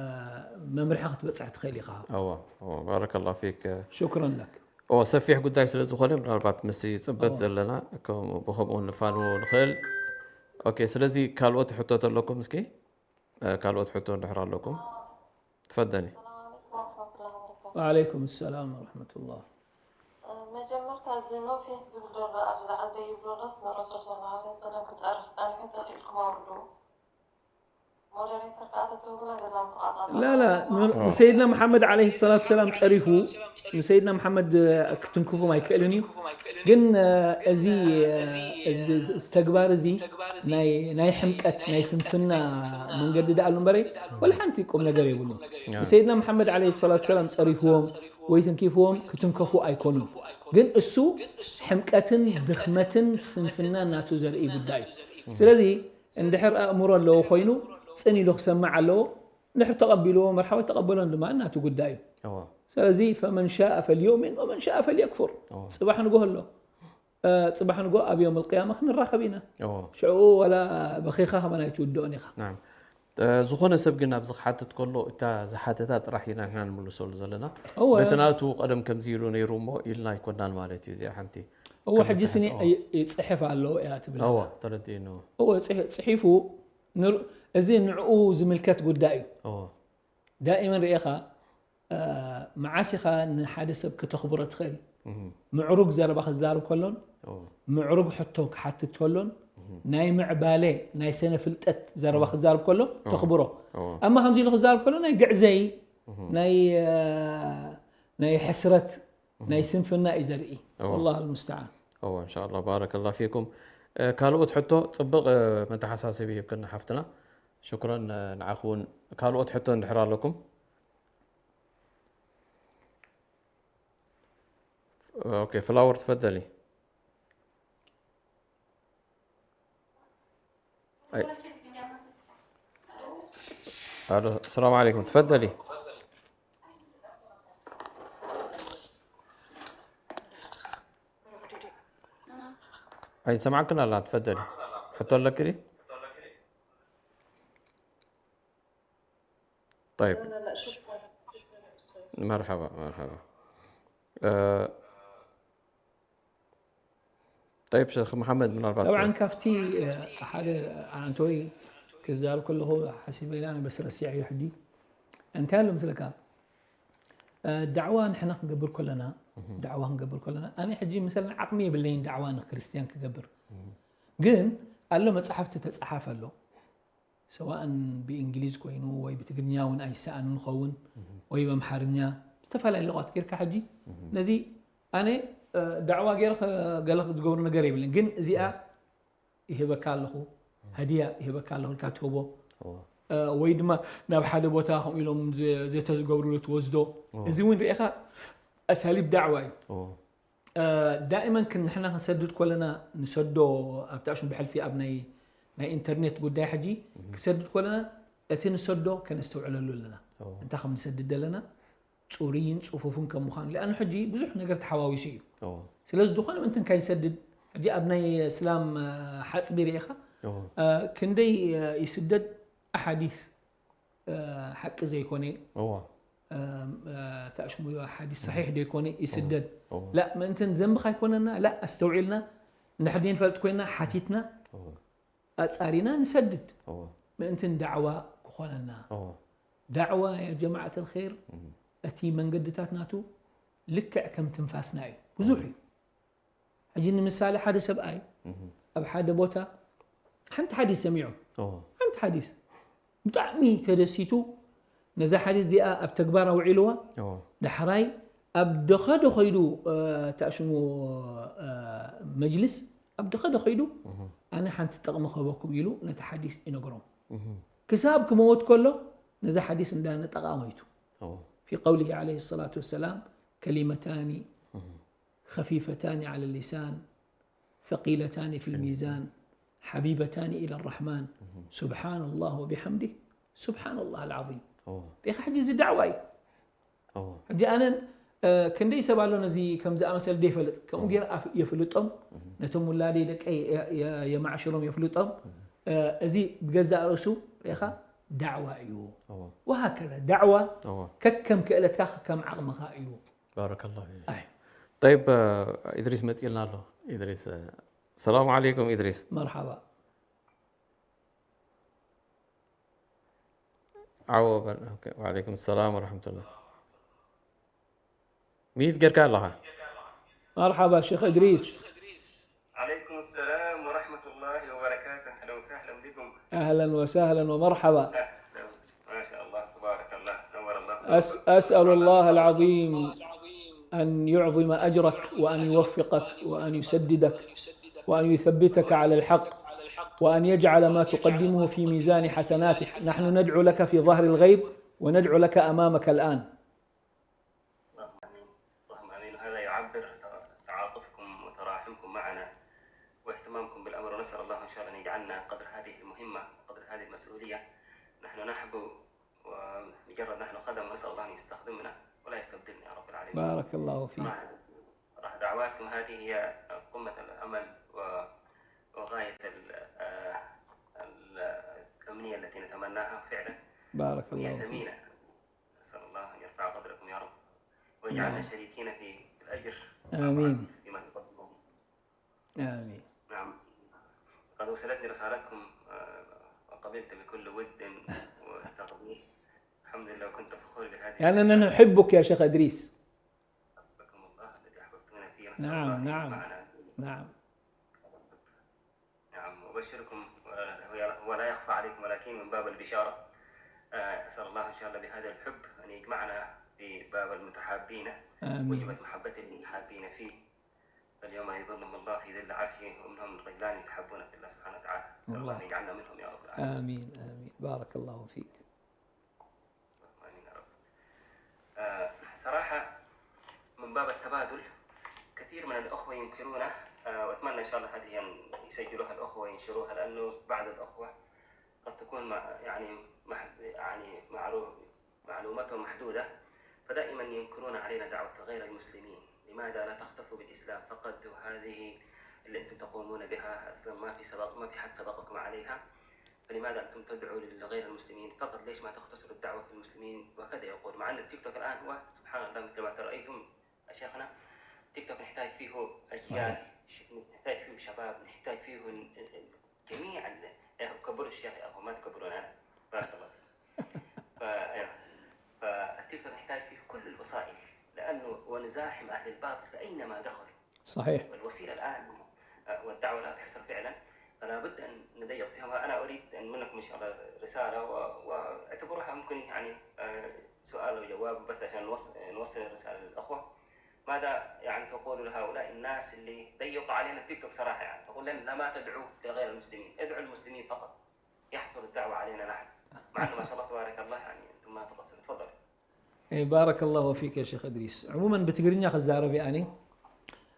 መምርሒ ክትበፅሕ ትኽእል ኢኻ። እዎ እዎ ባረከላ ፊክ። ሽክረን ለክ። እዎ ሰፊሕ ጉዳይ ስለ ዝኾነ ምናልባት ምስ ፅበት እዎ። ዘለና ከም- ብከምኡ ንፋንዎ ንኽእል። ኦኬ ስለዚ ካልኦት ሕቶ ተለኩም እስኪ እ፣ ካልኦት ሕቶ እንድሕር ኣለኩም ትፈደኒ። ሰላም ዓለይኩም ወረሕመቱላሂ ወበረካቱ። ወዓለይኩም ሰላም ወረሕመቱላህ። መጀመርታ እዚ ኖ ፌስ ዝብል ዘሎ ኣብዚ ላዕሊ ደይብሎ ዶስ ንረሱል ሰለላሁ ዐለይሂ ወሰለም ክፀርፍ ፀኒሑ ተኽኢልኩም ኣውርድዎ። ሞደሬተር ከዓ ተትህቡና ገዛ ምተቋፃፀረ ላላ ኣለና። ንሰይድና መሓመድ ዓለይሂ ሰላቱ ሰላም ፀሪፉ ንሰይድና መሓመድ ክትንክፎም ኣይክእልን እዩ። ግን እዚ ተግባር እዚ ናይ ሕምቀት ናይ ስንፍና መንገዲ ደኣ ኣሉ እምበረ ወላ ሓንቲ ቁም ነገር የብሉን። ንሰይድና መሓመድ ዓለይሂ ሰላቱ ሰላም ፀሪፍዎም ወይ ትንኪፍዎም ክትንከፉ ኣይኮኑን። ግን እሱ ሕምቀትን ድኽመትን ስንፍና ናቱ ዘርኢ ጉዳይ እዩ። ስለዚ እንድሕር ኣእምሮ ኣለዎ ኮይኑ ፅን ኢሉ ክሰምዕ ኣለዎ። እንድሕር ተቐቢልዎ መርሓባ ተቐበሎን ድማ ናቱ ጉዳይ እዩ። እዎ ስለዚ ፈመን ሻእ ፈልዩእሚን ወመን ሻእ ፈልየክፉር። እዎ ፅባሕ ንጎ ኣሎ። እ፣ ፅባሕ ንጎ ኣብ ዮም ልቅያማ ክንራኸብ ኢና። እዎ ሽዑ ወላ በኺኻ ከማን ኣይትውድኦን ኢኻ። ናም። እ፣ ዝኾነ ሰብ ግን ኣብዚ ክሓትት ከሎ እታ ዝሓተታ ጥራሕ ኢና ንሕና ንምልሰሉ ዘለና። እወ። በቲ ናቱ ቀደም ከምዚ ኢሉ ነይሩ እሞ ኢልና ኣይኮናን ማለት እዩ እዚኣ ሓንቲ እወ ከም ሕጂ ስኒ ምትሓስ፣ እዎ። ይፅሕፍ ኣለዎ እያ ትብል። እዎ ተረዲእኑ። እወ ፅሒ- ፅሒፉ ንር- እዚ ንዕኡ ዝምልከት ጉዳይ እዩ። እዎ ዳኢመን ርኤኻ እ፣ መዓስ ኢኻ ንሓደ ሰብ ከተኽብሮ ትኽእል? ምዕሩግ ዘረባ ክዛረብ ከሎን ምዕሩግ ሕቶ ክሓትት ከሎን ናይ ምዕባለ ናይ ሰነ ፍልጠት ዘረባ ክዛረብ ከሎ ተኽብሮ። ኣማ ከምዚ ኢሉ ክዛረብ ከሎ ናይ ግዕዘይ ናይ፣ እ፣ ናይ ሕስረት ናይ ስንፍና እዩ ዘርኢ። والله المستعان. እወ እንሻላ ባረከላ ፊኩም። ካልኦት ሕቶ ጽብቕ መተሓሳሰቢ ሂብክና ሓፍትና። ሽኩረን ንዓኹ እውን። ካልኦት ሕቶ እንድሕር ኣለኩም? ኦኬ ፍላወር ትፈደሊ። الو السلام عليكم تفضلي. اي سمعكن لا تفضلي. حطوا لك كده. طيب. مرحبا مرحبا. أه... طيب شيخ محمد من أربعة. طبعا ካብቲ ሓደ ኣንቶይ ክዛረብ ከለኹ ሓሲበ ኢላ ኣነ በስ ረሲዐዮ ሕጂ እንታይ ኣሎ ምስለካ ዳዕዋ ንሕና ክንገብር ከለና ዳዕዋ ክንገብር ከለና ኣነ ሕጂ ምሰልና ዓቕሚ የብለይን ዳዕዋ ንክርስትያን ክገብር ግን ኣሎ መፅሓፍቲ ተፃሓፈ ኣሎ ሰዋእን ብእንግሊዝ ኮይኑ ወይ ብትግርኛ እውን ኣይሰኣን ንኸውን ወይ በምሓርኛ ዝተፈላለዩ ለቋት ጌርካ ሕጂ ነዚ ኣነ ዳዕዋ ገይረ ገለ ዝገብሩ ነገር የብልን ግን እዚኣ ይህበካ ኣለኹ ሃዲያ ይህበካ ኣለኹ ኢልካ ትህቦ ወይ ድማ ናብ ሓደ ቦታ ከምኡ ኢሎም ዘተ ዝገብሩሉ ትወስዶ እዚ እውን ርኢኻ ኣሳሊብ ዳዕዋ እዩ ዳእመን ንሕና ክንሰድድ ኮለና ንሰዶ ኣብቲ ኣሽም ብሕልፊ ኣብ ናይ ናይ ኢንተርኔት ጉዳይ ሕጂ ክሰድድ ኮለና እቲ ንሰዶ ከነስተውዕለሉ ኣለና እንታይ ከም ንሰድድ ኣለና ፅሩይን ፅፉፍን ከም ምዃኑ ሊኣኑ ሕጂ ብዙሕ ነገር ተሓዋዊሱ እዩ ስለዚ ዝኾነ ምንትን ካይንሰድድ ሕጂ ኣብ ናይ እስላም ሓፅቢ ርኢኻ ክንደይ ይስደድ ኣሓዲስ ሓቂ ዘይኮነ ተሽሙ ሓዲስ ሰሒሕ ዶ ይኮነ ይስደድ ላ ምእንትን ዘንብኻ ኣይኮነና ላ ኣስተውዒልና ንሕዲ ንፈልጥ ኮይና ሓቲትና ኣጻሪና ንሰድድ ምእንትን ዳዕዋ ክኾነና ዳዕዋ ያ ጀማዓት الخير እቲ መንገድታት ናቱ ልክዕ ከም ትንፋስና እዩ ብዙሕ እዩ ሕጂ ንምሳሌ ሓደ ሰብኣይ ኣብ ሓደ ቦታ ሓንቲ ሓዲስ ሰሚዑ ሓንቲ ሓዲስ ብጣዕሚ ተደሲቱ ነዛ ሓዲስ እዚኣ ኣብ ተግባር ኣውዒልዋ ዳሕራይ ኣብ ደኸዶ ከይዱ ተኣሽሙ መጅልስ ኣብ ደኸዶ ከይዱ ኣነ ሓንቲ ጠቕሚ ክህበኩም ኢሉ ነቲ ሓዲስ ይነግሮም ክሳብ ክመወት ከሎ ነዛ ሓዲስ እንዳነጠቓ ሞይቱ في قوله عليه الصلاة والسلام كلمتان خفيفتان على اللسان ثقيلتان في الميزان حبيبتان إلى الرحمن سبحان الله وبحمده سبحان الله العظيم ሪኻ ሕጂ እዚ ዳዕዋ እዩ ሕጂ ኣነን ክንደይ ሰብ ኣሎ ነዚ ከም ዝኣመሰለ ደይፈልጥ ከምኡ ገይረ የፍልጦም ነቶም ውላደይ ደቀይ የማዕሽሮም የፍልጦም እዚ ብገዛእ ርእሱ ሪኻ ዳዕዋ እዩ ወሃከዛ ዳዕዋ ከከም ክእለትካ ከከም ዓቕምኻ እዩ بارك الله فيك. طيب إدريس መፂልና ኣሎ إدريس. السلام عليكم إدريس. مرحبا. عو بل... أوكي. وعليكم السلام ورحمة الله. ميت قركا الله. مرحبا شيخ إدريس. عليكم السلام ورحمة الله وبركاته. أهلا وسهلا بكم. أهلا وسهلا ومرحبا. ما شاء الله تبارك الله نور الله. أس أسأل الله العظيم أن يعظم أجرك وأن يوفقك وأن يسددك وأن يثبتك على الحق وأن يجعل ما تقدمه في ميزان حسناتك. نحن ندعو لك في ظهر الغيب وندعو لك أمامك الآن. اللهم امين. اللهم امين. هذا يعبر تعاطفكم وتراحمكم معنا واهتمامكم بالامر، ونسال الله ان شاء الله ان يجعلنا قدر هذه المهمه وقدر هذه المسؤوليه. نحن نحبو ومجرد نحن خدم، نسال الله ان يستخدمنا ولا يستبدلنا يا رب العالمين. بارك الله فيك. راح دعواتكم هذه هي قمه الامل و وغايه ال- آه، ال- الامنيه التي نتمناها فعلا. بارك هي الله فيك. ثمينه. نسال الله ان يرفع قدركم يا رب ويجعلنا شريكين في الاجر آمين. بما تقدمون. آمين. نعم. قد وصلتني رسالتكم، آه، وقبلت بكل ود وتقدير. الحمد لله، كنت فخور بهذه يعني أنا الرسالة. نحبك يا شيخ إدريس. حبكم الله الذي أحببتونا فيه. نسأل نعم، الله أن نعم، يجمعنا نعم. نعم، أبشركم، ولا، ولا يخفى عليكم، ولكن من باب البشارة. آه، أسأل الله إن شاء الله بهذا الحب أن يجمعنا في باب المتحابين. آمين. وجبت محبتي للمتحابين فيه. فاليوم يظلهم الله في ظل عرشه، ومنهم رجلان يتحابون في الله سبحانه وتعالى. أسأل الله الله. أن يجعلنا منهم يا رب العالمين. آمين، آمين. بارك الله فيك. آمين يا رب. آه، صراحة، من باب التبادل، كثير من الأخوة ينكرونه. آه، وأتمنى إن شاء الله هذه ين-، يسجلوها الأخوة وينشروها، لأنه بعض الأخوة قد تكون مع-، يعني، مح-، يعني، معروف، معلوماتهم محدودة، فدائمًا ينكرون علينا دعوة غير المسلمين. لماذا لا تختصوا بالإسلام فقط؟ وهذه اللي أنتم تقومون بها أصلًا ما في سبق، ما في حد سبقكم عليها، فلماذا أنتم تدعوا لغير المسلمين فقط؟ ليش ما تختصروا الدعوة في المسلمين؟ وهكذا يقول، مع أن التيك توك الآن هو سبحان الله مثل ما ترأيتم يا شيخنا، التيك توك نحتاج فيه أجيال، صحيح. ش-، نحتاج فيه شباب، نحتاج فيه ال-، ال-، جميع ال-، يا أخي، كبروا الشيخ يا أخو، ما تكبرون أنا. بارك الله فيك. ف-، أيوه. فالتيك توك نحتاج فيه كل الوسائل، لأنه ونزاحم أهل الباطل فأينما دخلوا. صحيح. والوسيلة الآن، آه، والدعوة لا تحصر فعلًا، فلا بد أن نضيق فيها. وأنا أريد أن منكم إن شاء الله رسالة و-، واعتبروها ممكن يعني، آه، سؤال وجواب بس عشان نوص-، نوصل الرسالة للأخوة. ماذا يعني تقول لهؤلاء الناس اللي ضيقوا علينا التيك توك صراحة؟ يعني تقول لنا لا، ما تدعوا لغير المسلمين، ادعوا المسلمين فقط، يحصل الدعوة علينا نحن، مع أنه ما شاء الله تبارك الله يعني أنتم ما تقصروا. تفضل. إيه، بارك الله فيك يا شيخ إدريس. عمومًا بتقريني أخذ زاربي أني.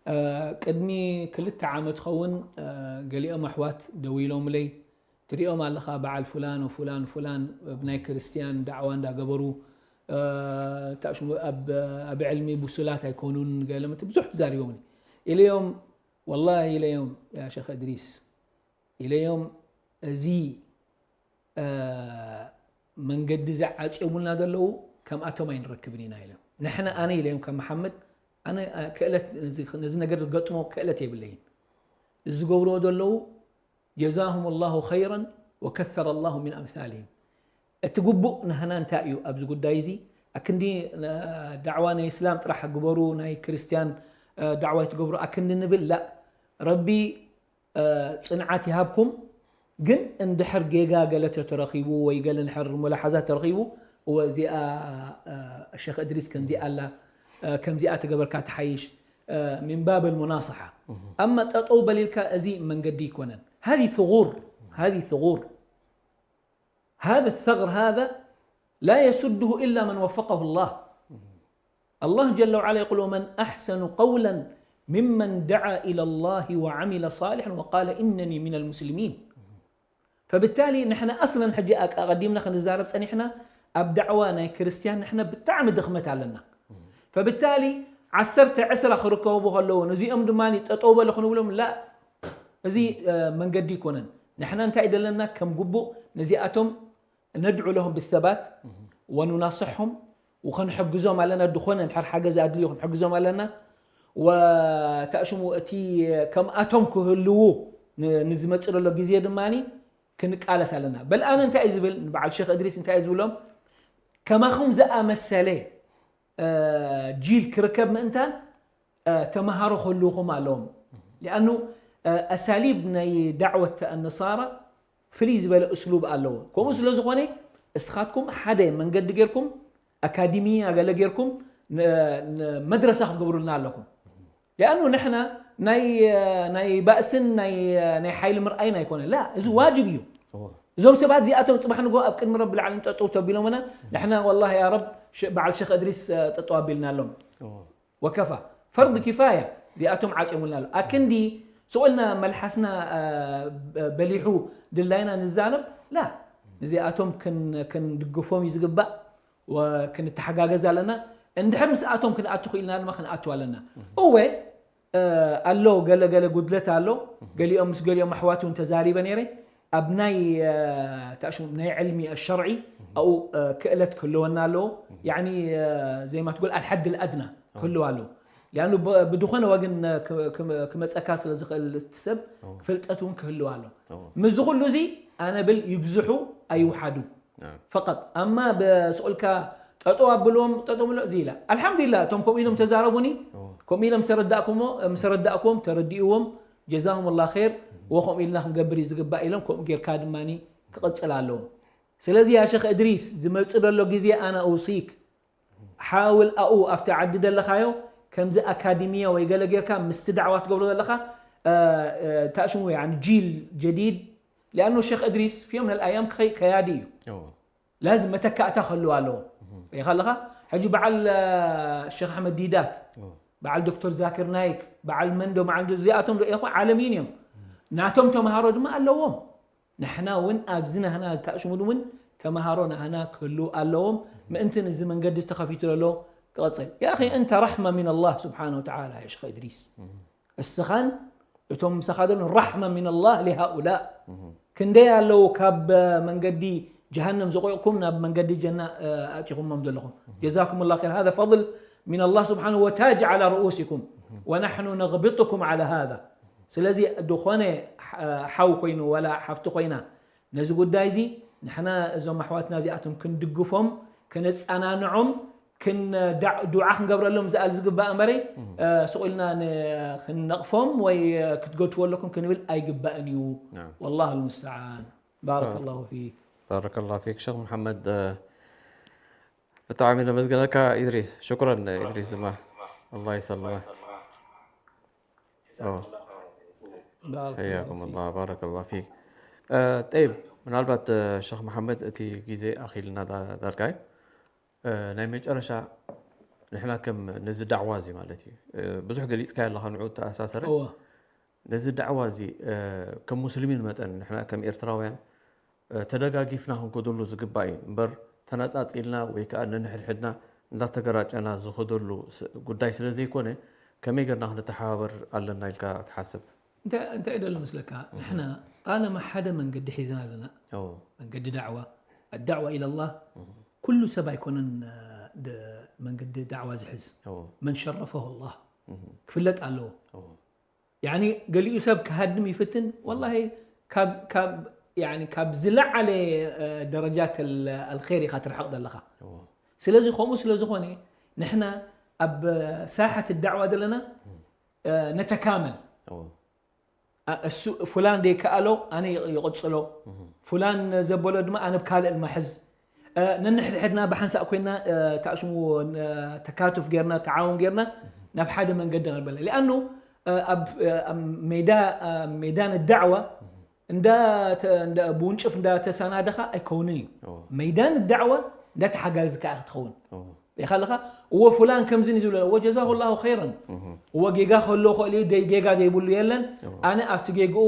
آه، ቅድሚ ክልተ ዓመት ኸውን፣ آه، ገሊኦም ኣሕዋት ደዊሎምለይ፣ ትሪኦም ኣለኻ በዓል ፍላን ወፍላን ፍላን ብናይ ክርስትያን ዳዕዋ እንዳገበሩ፣ آه፣ ታሽሙ ኣብ፣ ኣብ ዕልሚ ብሱላት ኣይኮኑን፣ ገለ ምት ብዙሕ ተዛሪቦምኒ ኢለዮም። ወላሂ ኢለዮም፣ ያ ሸኽ እድሪስ ኢለዮም፣ እዚ፣ آه፣ መንገዲ እዚ ዓጽዮምልና ዘለዉ ከምኣቶም ኣይንረክብን ኢና ኢሎም። ንሕና፣ ኣነ ኢለዮም ከም መሓመድ፣ ኣነ፣ آه፣ ክእለት፣ ነዚ፣ ነዚ ነገር ዝገጥሞ ክእለት የብለይን። እዚ ዝገብርዎ ዘለዉ ጀዛሁም ላሁ ኸይረን ወከሰረ ላሁ ሚን ኣምሳሊሂም። እቲ ግቡእ ናህና እንታይ እዩ ኣብዚ ጉዳይ እዚ? ኣክንዲ፣ እ፣ ዳዕዋ ናይ እስላም ጥራሕ ግበሩ፣ ናይ ክርስትያን፣ እ፣ ዳዕዋ ኣይትገብሩ ኣክንዲ ንብል? ላእ። ረቢ፣ እ፣ ጽንዓት ይሃብኩም። ግን እንድሕር ጌጋ ገለ ተተረኺቡ ወይ ገለ እንድሕር ሙላሓዛ ተረኺቡ፣ እወ፣ እዚኣ፣ እ፣ ሸኽ እድሪስ ከምዚኣ ኣላ፣ እ፣ ከምዚኣ ተገበርካ ትሓይሽ፣ እ፣ ሚን ባብ ልሙናስሓ። ኣማ ጠጠው በሊልካ እዚ መንገዲ ኣይኮነን። ሃዚ ثغور، ሃዚ ثغور. هذا الثغر هذا لا يسده إلا من وفقه الله. الله جل وعلا يقول: ومن أحسن قولا ممن دعا إلى الله وعمل صالحا وقال إنني من المسلمين. فبالتالي ንሕና ኣስለን ሕጂ ኣቀ-፣ ኣቐዲምና ክንዛረብ ጸኒሕና፣ ኣብ ዳዕዋ ናይ ክርስትያን ንሕና ብጣዕሚ ድኽመት ኣለና። فبالتالي ዓሰርተ ዕስራ ክርከቡ ከለዉ፣ ነዚኦም ድማ ጠጠው በሉ ክንብሎም፣ ላ፣ እዚ፣ እ፣ መንገዲ ኣይኮነን። ንሕና እንታይ ደለና? ከም ግቡእ ነዚኣቶም ندعو لهم بالثبات ونناصحهم وክንሕግዞም ኣለና። ድኾነ እንድሕር ሓገዝ ኣድልዩ ክንሕግዞም ኣለና። ወታእሽሙ እቲ ከምኣቶም ክህልዉ ን-፣ ንዝመጽእ ዘሎ ግዜ ድማ ክንቃለስ ኣለና። በል ኣነ እንታይ እዩ ዝብል፣ ንበዓል ሸኽ እድሪስ እንታይ እዩ ዝብሎም? ከማኹም ዝኣመሰለ እ፣ ጂል ክርከብ ምእንታን፣ እ፣ ተምሃሮ ክህልውኹም ኣለዎም። ሊኣኑ፣ እ፣ ኣሳሊብ ናይ ዳዕወት ኣነሳራ ፍልይ ዝበለ እስሉብ ኣለዎ። ከምኡ ስለ ዝኾነ፣ እስኻትኩም ሓደ መንገዲ ጌርኩም፣ ኣካዲሚያ ገለ ጌርኩም፣ ን-፣ ን-፣ መድረሳ ክትገብሩልና ኣለኩም። ሊኣኑ ንሕና ናይ፣ ናይ ባእስን ናይ፣ ናይ ሓይሊ ምርኣይን ኣይኮነ። ላ፣ እዚ ዋጅብ እዩ። እዎ። እዞም ሰባት እዚኣቶም ጽባሕ ንግሆ ኣብ ቅድሚ ረቢ ልዓለሚን ጠጠው ተቢሎምና፣ ንሕና ወላሂ ያ ረብ ሸ-፣ በዓል ሸኽ እድሪስ፣ እ፣ ጠጠው ኣቢልናሎም። እዎ። ወከፋ። ፈርድ ኪፋያ እዚኣቶም ዓጽዮምልና ኣሎ። ኣክንዲ ስቕ ኢልና መልሓስና፣ እ፣ በ-፣ በሊሑ ድላይና ንዛረብ? ላ። ነዚኣቶም ክን-፣ ክንድግፎም እዩ ዝግባእ። ወክንተሓጋገዝ ኣለና። እንድሕር ምስኣቶም ክንኣቱ ክኢልና ድማ ክንኣቱ ኣለና። እወ፣ እ፣ ኣሎ፣ ገለ ገለ ጉድለት ኣሎ። ገሊኦም ምስ ገሊኦም ኣሕዋት እውን ተዛሪበ ነይረ። ኣብ ናይ፣ እ፣ ታሽሙ ናይ ዕልሚ ሸርዒ ኣብኡ፣ እ፣ ክእለት ክህልወና ኣለዎ። ያዕኒ፣ እ፣ ዘይ ማ ትጎል ኣልሓድ ኣልኣድና ክህልው ኣለዎ። ሊኣኑ ብ-፣ ብድኾነ ወግን ክ-፣ ክመ-፣ ክመጸካ ስለ ዝኽእል እቲ ሰብ ፍልጠት እውን ክህልው ኣሎ። ምስዚ ኩሉ እዚ ኣነ ብል ይብዝሑ ኣይውሓዱ። ፈቀጥ ኣማ ብስቁልካ ጠጠው ኣብልዎም ጠጠው ብሎ እዚ ኢላ ኣልሓምዱሊላ እቶም ከምኡ ኢሎም ተዛረቡኒ ከምኡ ኢሎም ሰረዳእኩሞ ሰረዳእኩም ተረዲእዎም ጀዛሁም ላ ር ወከምኡ ኢልና ክንገብር እዩ ዝግባእ ኢሎም ከምኡ ጌርካ ድማ ክቕፅል ኣለዎም ስለዚ ያ ሸክ እድሪስ ዝመፅእ ዘሎ ግዜ ኣና ውሲክ ሓውል ኣኡ ኣብቲ ዓዲ ዘለኻዮ ከምዚ ኣካዲሚያ ወይ ገለ ጌርካ ምስቲ ዳዕዋ ትገብሮ ዘለኻ ታሽሙ ጂል ጀዲድ ሊኣኑ ሸክ እድሪስ ፊዮም ነልኣያም ከያዲ እዩ ላዚ መተካእታ ከህልዋ ኣለዎ ሪኢኻ ኣለኻ ሕጂ በዓል ሸክ ኣሕመድ ዲዳት በዓል ዶክተር ዛኪር ናይክ በዓል መንዶ በዓል እዚኣቶም ዶ ኢኹ ዓለምይን እዮም ናቶም ተምሃሮ ድማ ኣለዎም ንሕና እውን ኣብዚ ናህና ተኣሽሙሉ እውን ተምሃሮ ናህና ክህልው ኣለዎም ምእንትን እዚ መንገዲ ዝተኸፊቱ ዘሎ ክቐፅል يا أخي أنت رحمة من الله سبحانه وتعالى يا شيخ إدريس እስኻን እቶም ምሳኻ ዘሎ رحمة من الله لهؤلاء ክንደይ ኣለዉ ካብ መንገዲ ጀሃነም ዝቑቕኩም ናብ መንገዲ ጀና ኣእቲኹሞም ዘለኹም جزاكم الله خير هذا فضل من الله سبحانه وتاج على رؤوسكم ونحن نغبطكم على هذا ስለዚ ዝኾነ ሓው ኮይኑ ወላ ሓፍቲ ኮይና ነዚ ጉዳይ እዚ ንሕና እዞም ኣሕዋትና እዚኣቶም ክንድግፎም ከነፃናንዖም ዱዓ ክንገብረሎም ዝኣል ዝግባእ እምበረይ ስቕ ኢልና ክንነቕፎም ወይ ክትገትዎ ኣለኩም ክንብል ኣይግባእን እዩ والله المستعان بارك الله فيك بارك الله فيك شيخ محمد ብጣዕሚ ነመስግነካ ኢድሪስ ሽኩረን ኢድሪስ ድማ الله يسلمك حياكم الله بارك الله فيك ጠይብ ምናልባት ሸክ መሓመድ እቲ ግዜ ኣኺልና ዳርጋይ ናይ መጨረሻ ንሕና ከም ነዚ ዳዕዋ እዚ ማለት እዩ ብዙሕ ገሊፅካ ኣለካ ንዑ ተኣሳሰረ ነዚ ዳዕዋ እዚ ከም ሙስሊሚን መጠን ንሕና ከም ኤርትራውያን ተደጋጊፍና ክንከደሉ ዝግባእ እዩ እምበር ተነፃፂልና ወይ ከዓ ነንሕድሕድና እንዳተገራጨና ዝኸደሉ ጉዳይ ስለ ዘይኮነ ከመይ ገርና ክንተሓባበር ኣለና ኢልካ ትሓስብ እንታይ ደሎ መስለካ ንሕና ጣለማ ሓደ መንገዲ ሒዝና ኣለና መንገዲ ዳዕዋ ኣዳዕዋ ኢለላህ ኩሉ ሰብ ኣይኮነን መንገዲ ዳዕዋ ዝሕዝ መን ሸረፈሁ ላህ ክፍለጥ ኣለዎ ያኒ ገሊኡ ሰብ ክሃድም ይፍትን ወላሂ ካብ ዝለዓለ ደረጃት ኣልኸይር ኢኻ ትርሕቕ ዘለኻ ስለዚ ከምኡ ስለ ዝኾነ ንሕና ኣብ ሳሕት ዳዕዋ ዘለና ነተካመል እሱ ፍላን ደይከኣሎ ኣነ ይቕፅሎ ፍላን ዘበሎ ድማ ኣነ ብካልእ ልማሕዝ ነንሕድሕድና ብሓንሳእ ኮይና ተኣሽሙ ተካቱፍ ጌርና ተዓውን ጌርና ናብ ሓደ መንገዲ ንበለ ሊኣኑ ኣብ ሜዳን ዳዕዋ ብውንጭፍ እንዳተሰናደኻ ኣይከውንን እዩ መይዳን ዳዕዋ እንዳተሓጋዝካ ክትኸውን ሪኢኻ ኣለኻ እዎ ፍላን ከምዚ ዝብለ እዎ ጀዛሁ ላሁ ኸይረን እዎ ጌጋ ከሎ ክእል እዩ ደይ ጌጋ ዘይብሉ የለን ኣነ ኣብቲ ጌግኡ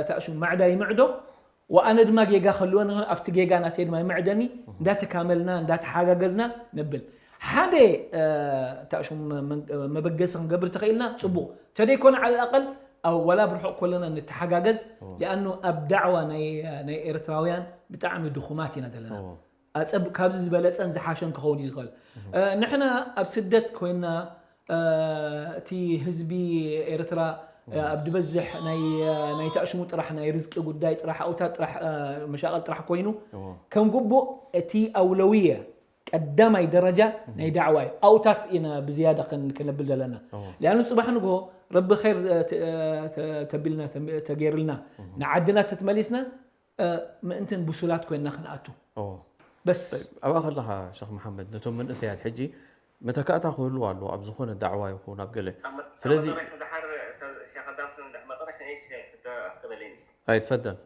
ታእሹም ማዕዳ ይምዕዶ ወኣነ ድማ ጌጋ ከልወን ኣብቲ ጌጋ ናተይ ድማ ይምዕደኒ እንዳተካመልና እንዳተሓጋገዝና ንብል ሓደ ታእሹም መበገሲ ክንገብር ተኽኢልና ፅቡቕ ተደይኮነ ዓለ ኣቀል ወላ ብርሑቕ ከለና ንተሓጋገዝ ሊኣኑ ኣብ ዳዕዋ ናይ ኤርትራውያን ብጣዕሚ ድኹማት ኢና ዘለና ኣፀብ ካብዚ ዝበለፀን ዝሓሸን ክኸውን እዩ ዝኽእል ንሕና ኣብ ስደት ኮይና እቲ ህዝቢ ኤርትራ ኣብ ድበዝሕ ናይ ተእሽሙ ጥራሕ ናይ ርዝቂ ጉዳይ ጥራሕ ኣውታት ጥራሕ መሻቐል ጥራሕ ኮይኑ ከም ግቡእ እቲ ኣውለውየ ቀዳማይ ደረጃ ናይ ዳዕዋ እዩ ኣውታት ኢና ብዝያዳ ክነብል ዘለና ሊኣኑ ፅባሕ ንግሆ ረቢ ኸይር ተቢልና ተገይርልና ንዓድና ተትመሊስና ምእንትን ብሱላት ኮይንና ክንኣቱ በስ ኣብኣ ከለኻ ሸክ መሓመድ ነቶም መንእሰያት ሕጂ መተካእታ ክህልዋ ኣለዎ ኣብ ዝኾነ ዳዕዋ ይኹን ኣብ ገለ ስለዚ ኣይትፈደል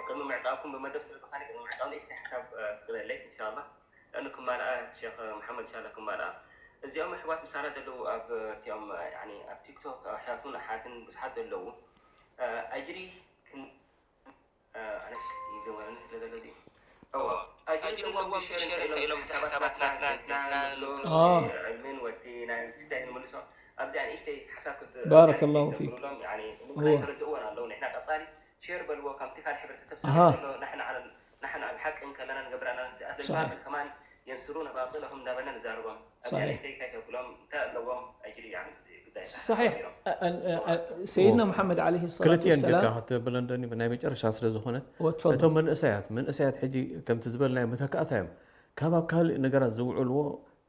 ቅድሚ ምዕፃውኩም ብመደብ ስለ ዝኾነ ቅድሚ ምዕፃው ንእሽተይ ሓሳብ ክብለለይ እንሻላ እኑ ክማልኣ ሸክ መሓመድ እንሻላ ክማልኣ እዚኦም ኣሕዋት ምሳና ዘለዉ ኣብ እቲኦም ኣብ ቲክቶክ ኣሕዋትን ኣሓትን ብዙሓት ዘለዉ ኣጅሪ ኣነስ ይገወረኒ ስለ ዘሎ ድዩ እዋ ኣጅሪ ኣለዎም ሸር እንተ ኢሎም ሓሳባትና ዕልምን ወዲ ናይ ክስታይ ንምልሶ ኣብዚኣ ንእሽተይ ሓሳብ ክትብሉሎም ምክንያት ተረድእዎን ኣለዉ ንሕና ቀፃሊ ሼር በልዎ ከምቲ ካልእ ሕብረተሰብ ሰሚዑ ዘሎ ናሕና ዓለም ናሕና ኣብ ሓቂ እንከለና ንገብር ኣለና እቲ ኣህል ባጥል ከማን የንስሩነ ባጥለሁም እንዳበልና ንዛረቦም ኣብዚኣ ንእሽተይ እንታይ ከብሎም እንታይ ኣለዎም ኣጅሪ صحيح. أ- أ- أ- سيدنا محمد عليه الصلاة ክልቲኤን ጌርካ والسلام ክትብለን ደኒ ናይ መጨረሻ ስለ ዝኾነት وتفضل እቶም መንእሰያት መንእሰያት ሕጂ ከምቲ ዝበልናዮ መተካእታ እዮም። ካብ ኣብ ካልእ ነገራት ዝውዕልዎ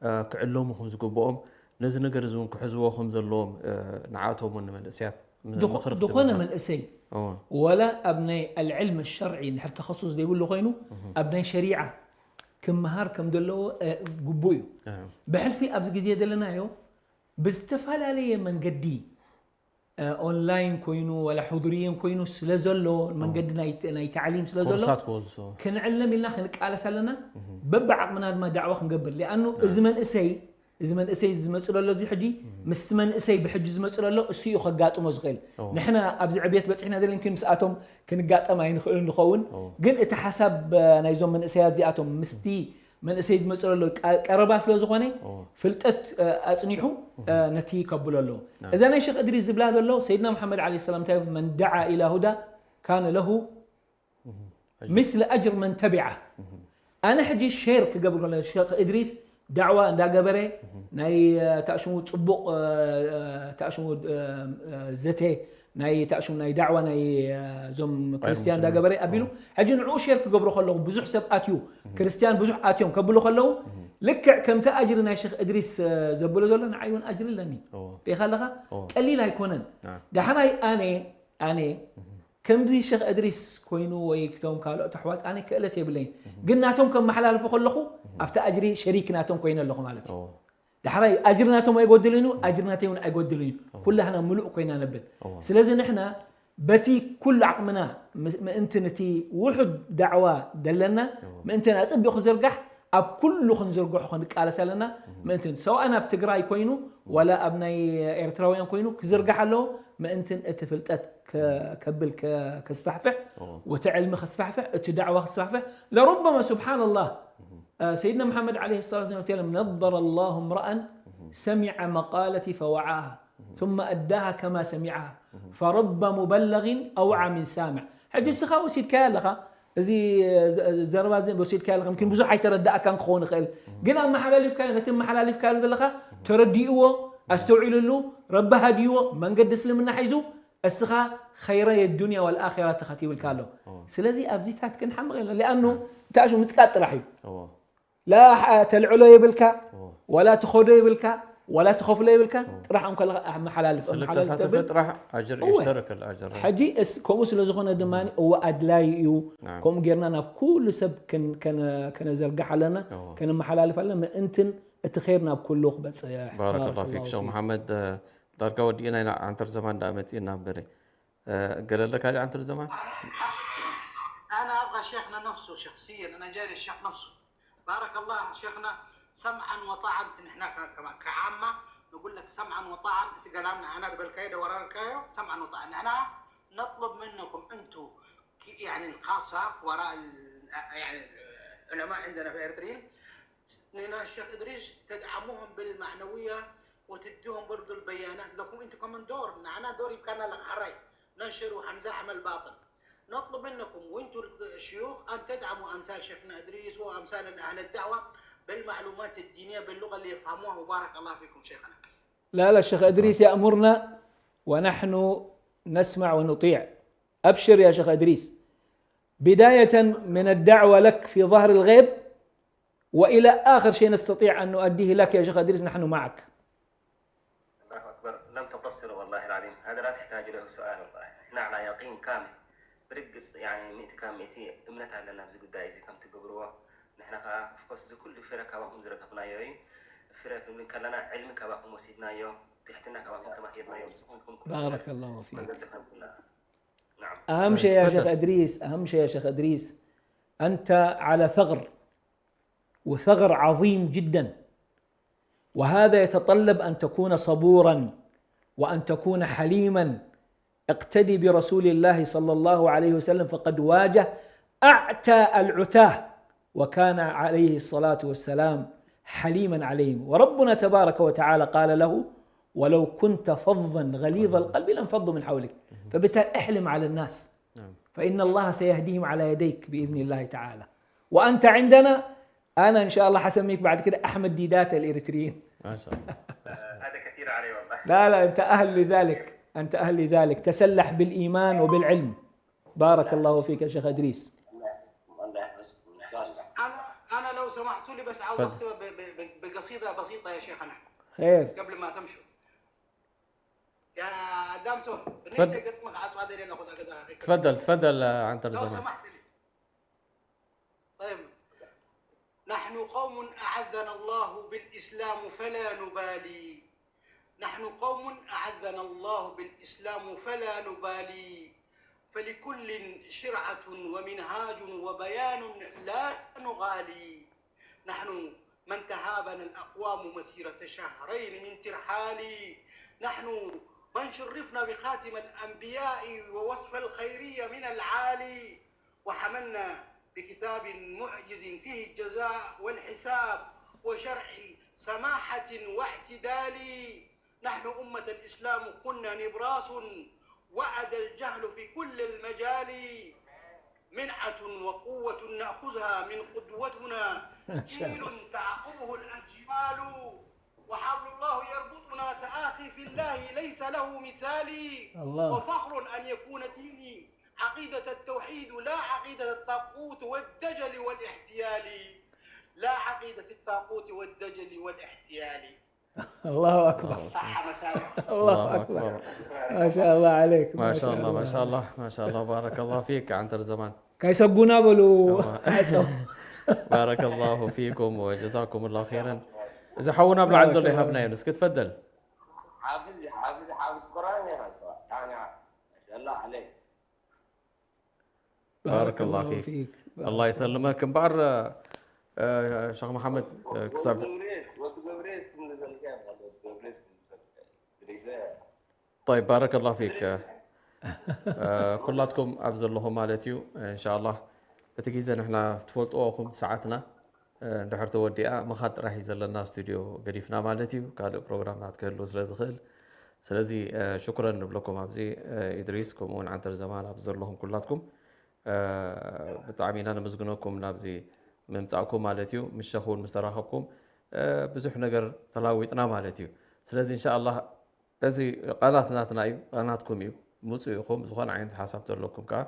እ፣ ክዕለሙ ከም ዝግብኦም ነዚ ነገር እዚ እውን ክሕዝዎ ከም ዘለዎም እ፣ ንዓቶም እውን ንመንእሰያት ም- ድኾ- ምኽሪ ዝኾነ ክትህበና። መንእሰይ እዎ። ወላ ኣብ ናይ العلم الشرعي እንድሕር ተኸሱስ ዘይብሉ ኮይኑ ኣብ ናይ ሸሪዓ ክምሃር ከም ዘለዎ እ፣ ግቡእ እዩ። እ፣ ብሕልፊ ኣብዚ ግዜ ዘለናዮ ብዝተፈላለየ መንገዲ እ፣ ኦንላይን ኮይኑ ወላ ሕዱርየን ኮይኑ ስለ ዘሎ መንገዲ ናይ ናይ ታዕሊም ስለ ዘሎ ኮርሳት ክወስዱ። ክንዕለም ኢልና ክንቃለስ ኣለና። በብዓቕምና ድማ ዳዕዋ ክንገብር ሊኣኑ እዚ መንእሰይ እዚ መንእሰይ ዝመፅእ ዘሎ እዚ ሕጂ ምስቲ መንእሰይ ብሕጂ ዝመፅእ ዘሎ እሱ እዩ ከጋጥሞ ዝኽእል። ኦ። ንሕና ኣብዚ ዕብየት በፂሕና ዘለና ይምኪን ምስኣቶም ክንጋጠም ኣይንኽእልን ንኸውን። ኦ። ግን እቲ ሓሳብ እ፣ ናይዞም መንእሰያት እዚኣቶም ምስቲ መንእሰይ ዝመፅእ ዘሎ ቃ- ቀረባ ስለ ዝኾነ ኦ። ፍልጠት እ፣ ኣፅኒሑ እ፣ ነቲ ከብሎ ኣለዎ። እዛ ናይ ሸክ እድሪስ ዝብላ ዘሎ ሰይድና መሓመድ ዓለይሂ ሰላም እንታይ መን ደዓ ኢላ ሁዳ ካነ ለሁ مثل أجر من تبعه ኣነ ሕጂ ሼር ክገብር ከሎ ሸክ እድሪስ ዳዕዋ እንዳገበረ ናይ እ፣ ታእሽሙ ፅቡቕ እ፣ እ፣ ታእሽሙ እ፣ እ፣ ዘተ ናይ ታእሽሙ ናይ ዳዕዋ ናይ እ፣ እዞም ክርስቲያን እንዳገበረ ኣቢሉ ሕጂ ንዕኡ ሼር ክገብሮ ከለኹ ብዙሕ ሰብ ኣትዩ ክርስቲያን ብዙሕ ኣትዮም ከብሉ ከለዉ ልክዕ ከምቲ ኣጅሪ ናይ ሸክ እድሪስ እ፣ ዘብሎ ዘሎ ንዓይ እውን ኣጅሪ ኣለኒ እዎ። ሪኢኻ ኣለኻ እዎ። ቀሊል ኣይኮነን ናም። ዳሕራይ ኣነ ኣነ ከምዚ ሸክ እድሪስ ኮይኑ ወይ ክቶም ካልኦት ኣሕዋት ኣነ ክእለት የብለይን ግን ናቶም ከመሓላልፎ ከለኹ ኣብቲ ኣጅሪ ሸሪክ ናቶም ኮይነ ኣለኹ ማለት እዩ እዎ። ዳሕራይ ኣጅሪ ናቶም ኣይጎድልን እዩ ኣጅሪ ናተይ እውን ኣይጎድልን እዩ ኩላህና ምሉእ ኮይና ነብል እዎ። ስለዚ ንሕና በቲ ኩሉ ዓቕምና ምስ- ምእንቲ ነቲ ውሑድ ዳዕዋ ደለና ምእንቲ ኣፅቢቑ ክዝርጋሕ ኣብ ኩሉ ክንዝርግሖ ክንቃለስ ኣለና ምእንቲ ሰውኣን ኣብ ትግራይ ኮይኑ ዋላ ኣብ ናይ ኤርትራውያን ኮይኑ ክዝርጋሕ ኣለዎ ምእንትን እቲ ፍልጠት ከ- ከብል ከ- ከስፋሕፍሕ ወቲ ዕልሚ ከስፋሕፍሕ እቲ ዳዕዋ ከስፋሕፍሕ ለሩበማ ስብሓንላህ ሰይድና መሓመድ ዓለይሂ ሰላቱ ወሰላም ነضر الله امرأ سمع مقالتي فوعاها ثم أداها كما سمعها فرب مبلغ أوعى من سامع ሕጂ እስኻ ወሲድካዮ ኣለኻ እዚ ዘረባ እዚ ወሲድካዮ ኣለኻ ምኪን ብዙሕ ኣይተረዳእካን ክኸውን ይኽእል ግን ኣመሓላሊፍካዮ ነቲ ኣመሓላሊፍካዮ ዘለኻ ተረዲእዎ ኣስተውዒሉሉ ረቢ ሃድይዎ መንገዲ እስልምና ሒዙ እስኻ ኸይረ የዱንያ ወልኣኺራ ተኸቲብልካ ኣሎ ስለዚ ኣብዚታት ክንሓምቕ የለን ሊኣኑ እንታይ ኣሹ ምፅቃጥ ጥራሕ እዩ እዎ። ላ ተልዕሎ የብልካ ወላ ትኸዶ የብልካ ወላ ትኸፍሎ የብልካ ጥራሕ እንከለካ ኣመሓላልፍ ስለ ኣመሓላልፍ ተሳተፈ ተብል ጥራሕ ኣጅር እወ። ይሽተረክ ኣልኣጅር ሕጂ እስ- ከምኡ ስለ ዝኾነ ድማ እወ ኣድላይ እዩ ናም። ከምኡ ጌርና ናብ ኩሉ ሰብ ክን- ከነ- ከነዘርግሕ ኣለና እወ። ከነመሓላልፍ ኣለና ምእንትን እቲ ር ናብ ኩሉ ክበፅሕ ባረከላ ፊክ ፊክ። ሸክ መሓመድ ዳርጋ ወዲእና ኢና ዓንተር ዘማን ዳ መፂእና በረ ገለለ ካሊእ ዓንተር ዘማን انا ابغى شيخنا نفسه شخصيا، انا جاي للشيخ نفسه. بارك الله شيخنا، سمعا وطاعا. نحن ك- كما- كعامه نقول لك سمعا وطاعا. انت كلامنا انا بالكايده ورا الكايده سمعا وطاعا. نحن نطلب منكم انتم ك- يعني الخاصه وراء ال- يعني العلماء عندنا في اريتريين، لنا الشيخ ادريس تدعموهم بالمعنويه وتدوهم برضو البيانات. لكم انتم كمان دور، معنا دور يمكننا لك حري ننشر وحنزاحم الباطل. نطلب منكم وانتم الشيوخ ان تدعموا امثال شيخنا ادريس وامثال اهل الدعوه بالمعلومات الدينيه باللغه اللي يفهموها. وبارك الله فيكم شيخنا. لا لا الشيخ إدريس يأمرنا ونحن نسمع ونطيع أبشر يا شيخ إدريس بداية من الدعوة لك في ظهر الغيب وإلى آخر شيء نستطيع أن نؤديه لك يا شيخ إدريس نحن معك. الله أكبر. لم تقصروا والله العظيم. هذا لا تحتاج له سؤال والله. نحن على يقين كامل. برقص يعني مئة كام مئتي እምነት ኣለና ኣብዚ ጉዳይ እዚ ከም ትገብርዎ ንሕና ከዓ ኦፍኮርስ እዚ ኩሉ ፍረ ካባኹም ዝረከብናዮ እዩ ፍረ ክንብል ከለና ዕልሚ ካባኹም ወሲድናዮ ትሕትና ካባኹም ተማሂርናዮ ንስኹም ከም ኩሉ بارك الله فيك. መገልገልቲ ከም ኩልና نعم أهم شيء يا شيخ إدريس أهم شيء يا شيخ إدريس أنت على ثغر وثغر عظيم جدا وهذا يتطلب أن تكون صبورا وأن تكون حليما اقتدي برسول الله صلى الله عليه وسلم فقد واجه أعتى العتاة وكان عليه الصلاة والسلام حليما عليهم وربنا تبارك وتعالى قال له ولو كنت فظا غليظ القلب لانفضوا من حولك فبالتالي احلم على الناس فإن الله سيهديهم على يديك بإذن الله تعالى وأنت عندنا أنا إن شاء الله حسميك بعد كده أحمد ديدات الإريتريين ማሻ ኣላህ። هذا كثير علي والله لا، لا، أنت أهل لذلك، أنت أهل لذلك. تسلح بالإيمان وبالعلم. بارك الله فيك يا شيخ إدريس. أنا أنا لو سمحتوا لي بس عاوز تفضل. أختم ب- ب- ب- بقصيدة بسيطة يا شيخنا خير. قبل ما تمشوا. يا دامسو تفضل. بالنسبة قد ما أسوأ دليل ناخذ أكذا تفضل تفضل عنتر لو زمان. سمحت لي. طيب، نحن قوم أعزنا الله بالإسلام فلا نبالي. نحن قوم أعزنا الله بالإسلام فلا نبالي. فلكل شرعة ومنهاج وبيان لا نغالي. نحن من تهابنا الأقوام مسيرة شهرين من ترحال. نحن من شرفنا بخاتم الأنبياء ووصف الخيرية من العالي. وحملنا بكتاب معجز فيه الجزاء والحساب وشرع سماحة واعتدال. نحن أمة الإسلام كنا نبراس وعد الجهل في كل المجال. منعة وقوة نأخذها من قدوتنا جيل تعقبه الأجيال. وحبل الله يربطنا تآخي في الله ليس له مثال. الله. وفخر أن يكون ديني عقيدة التوحيد لا عقيدة الطاغوت والدجل والاحتيال. لا عقيدة الطاغوت والدجل والاحتيال. الله أكبر. صح مسامع. الله أكبر. ما شاء الله عليك. ما شاء الله ما شاء الله ما شاء الله بارك الله فيك عنتر زمان. ካይሰጉና በሉ። بارك الله فيكم وجزاكم الله خيرا. إذا حونا بلعل دول يهبنا يونس كتفضل. حافظ حافظ حافظ قرآن يا صاحبي. أنا ما شاء الله عليك. بارك الله فيك. الله يسلمك. እምበኣር ሸኽ መሓመድ ክሳብ ገብሬስ ወዲ ገብሬስ ክምልሰልካ ይኽእል። ወዲ ገብሬስ ክምልሰልካ ይኽእል። እድሪሰ طيب بارك الله فيك. ኩላትኩም ኣብ ዘለኹም ማለት እዩ። እንሻላ እቲ ግዜ ንሕና ትፈልጥዎ ኹም ሰዓትና እንድሕር ተወዲኣ ምኻድ ጥራሕ እዩ ዘለና፣ ስቱድዮ ገዲፍና ማለት እዩ። ካልእ ፕሮግራማት ክህልው ስለ ዝኽእል፣ ስለዚ ሽኩረን ንብለኩም ኣብዚ ኢድሪስ ከምኡ እውን ዓንተር ዘማን ኣብ ዘለኹም ኩላትኩም ብጣዕሚ ኢና ነመስግነኩም ናብዚ ምምፃእኩም ማለት እዩ። ምስ ሸኽ እውን ምስ ተራኸብኩም ብዙሕ ነገር ተላዊጥና ማለት እዩ። ስለዚ እንሻላ እዚ ቃላት ናትና እዩ፣ ቃናትኩም እዩ። ምፁ ኢኹም ዝኾነ ዓይነት ሓሳብ ዘለኩም ከዓ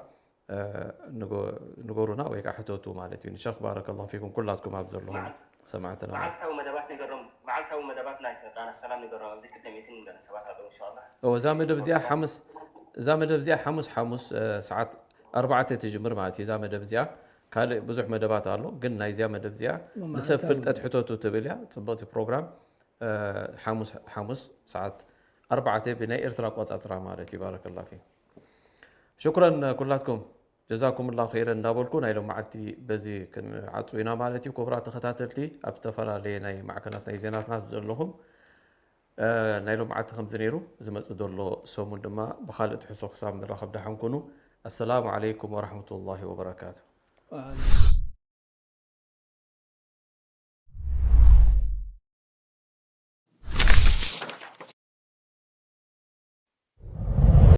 ንገሩና ወይ ከዓ ሕተቱ ማለት እዩ። ንሸኽ ባረከላሁ ፊኩም ኩላትኩም ኣብ ዘለኹም ሰማዕትና ማለት መዓልታዊ መደባት ንገሮም። መዓልታዊ መደባት ናይ ሰጣና ሰላም ንገሮም። ኣብዚ ክልተ ሚእትን ሰባት ኣለዉ ኢንሻኣላህ። እዛ መደብ እዚኣ ሓሙስ እዛ መደብ እዚኣ ሓሙስ ሓሙስ ሰዓት ኣርባዕተ ትጅምር ማለት እዩ። እዛ መደብ እዚኣ ካልእ ብዙሕ መደባት ኣሎ፣ ግን ናይዚኣ መደብ እዚኣ ንሰብ ፍልጠት ሕተቱ ትብል እያ። ፅብቕቲ ፕሮግራም ሓሙስ ሓሙስ ሰዓት ኣርባዕተ ብናይ ኤርትራ ኣቋፃፅራ ማለት እዩ። ባረከላ ፊ ሽኩረን ኩላትኩም ጀዛኩም ላሁ ኸይረን እንዳበልኩ ናይ ሎም መዓልቲ በዚ ክንዓፁ ኢና ማለት እዩ። ክቡራት ተኸታተልቲ ኣብ ዝተፈላለየ ናይ ማዕከናት ናይ ዜናትና ዘለኹም ናይ ሎም መዓልቲ ከምዚ ነይሩ። ዝመፅእ ዘሎ ሰሙን ድማ ብኻልእ ትሕሶ ክሳብ ንራኸብ ደሓን ኩኑ። ኣሰላሙ ዓለይኩም ወራሕመቱላሂ ወበረካቱ።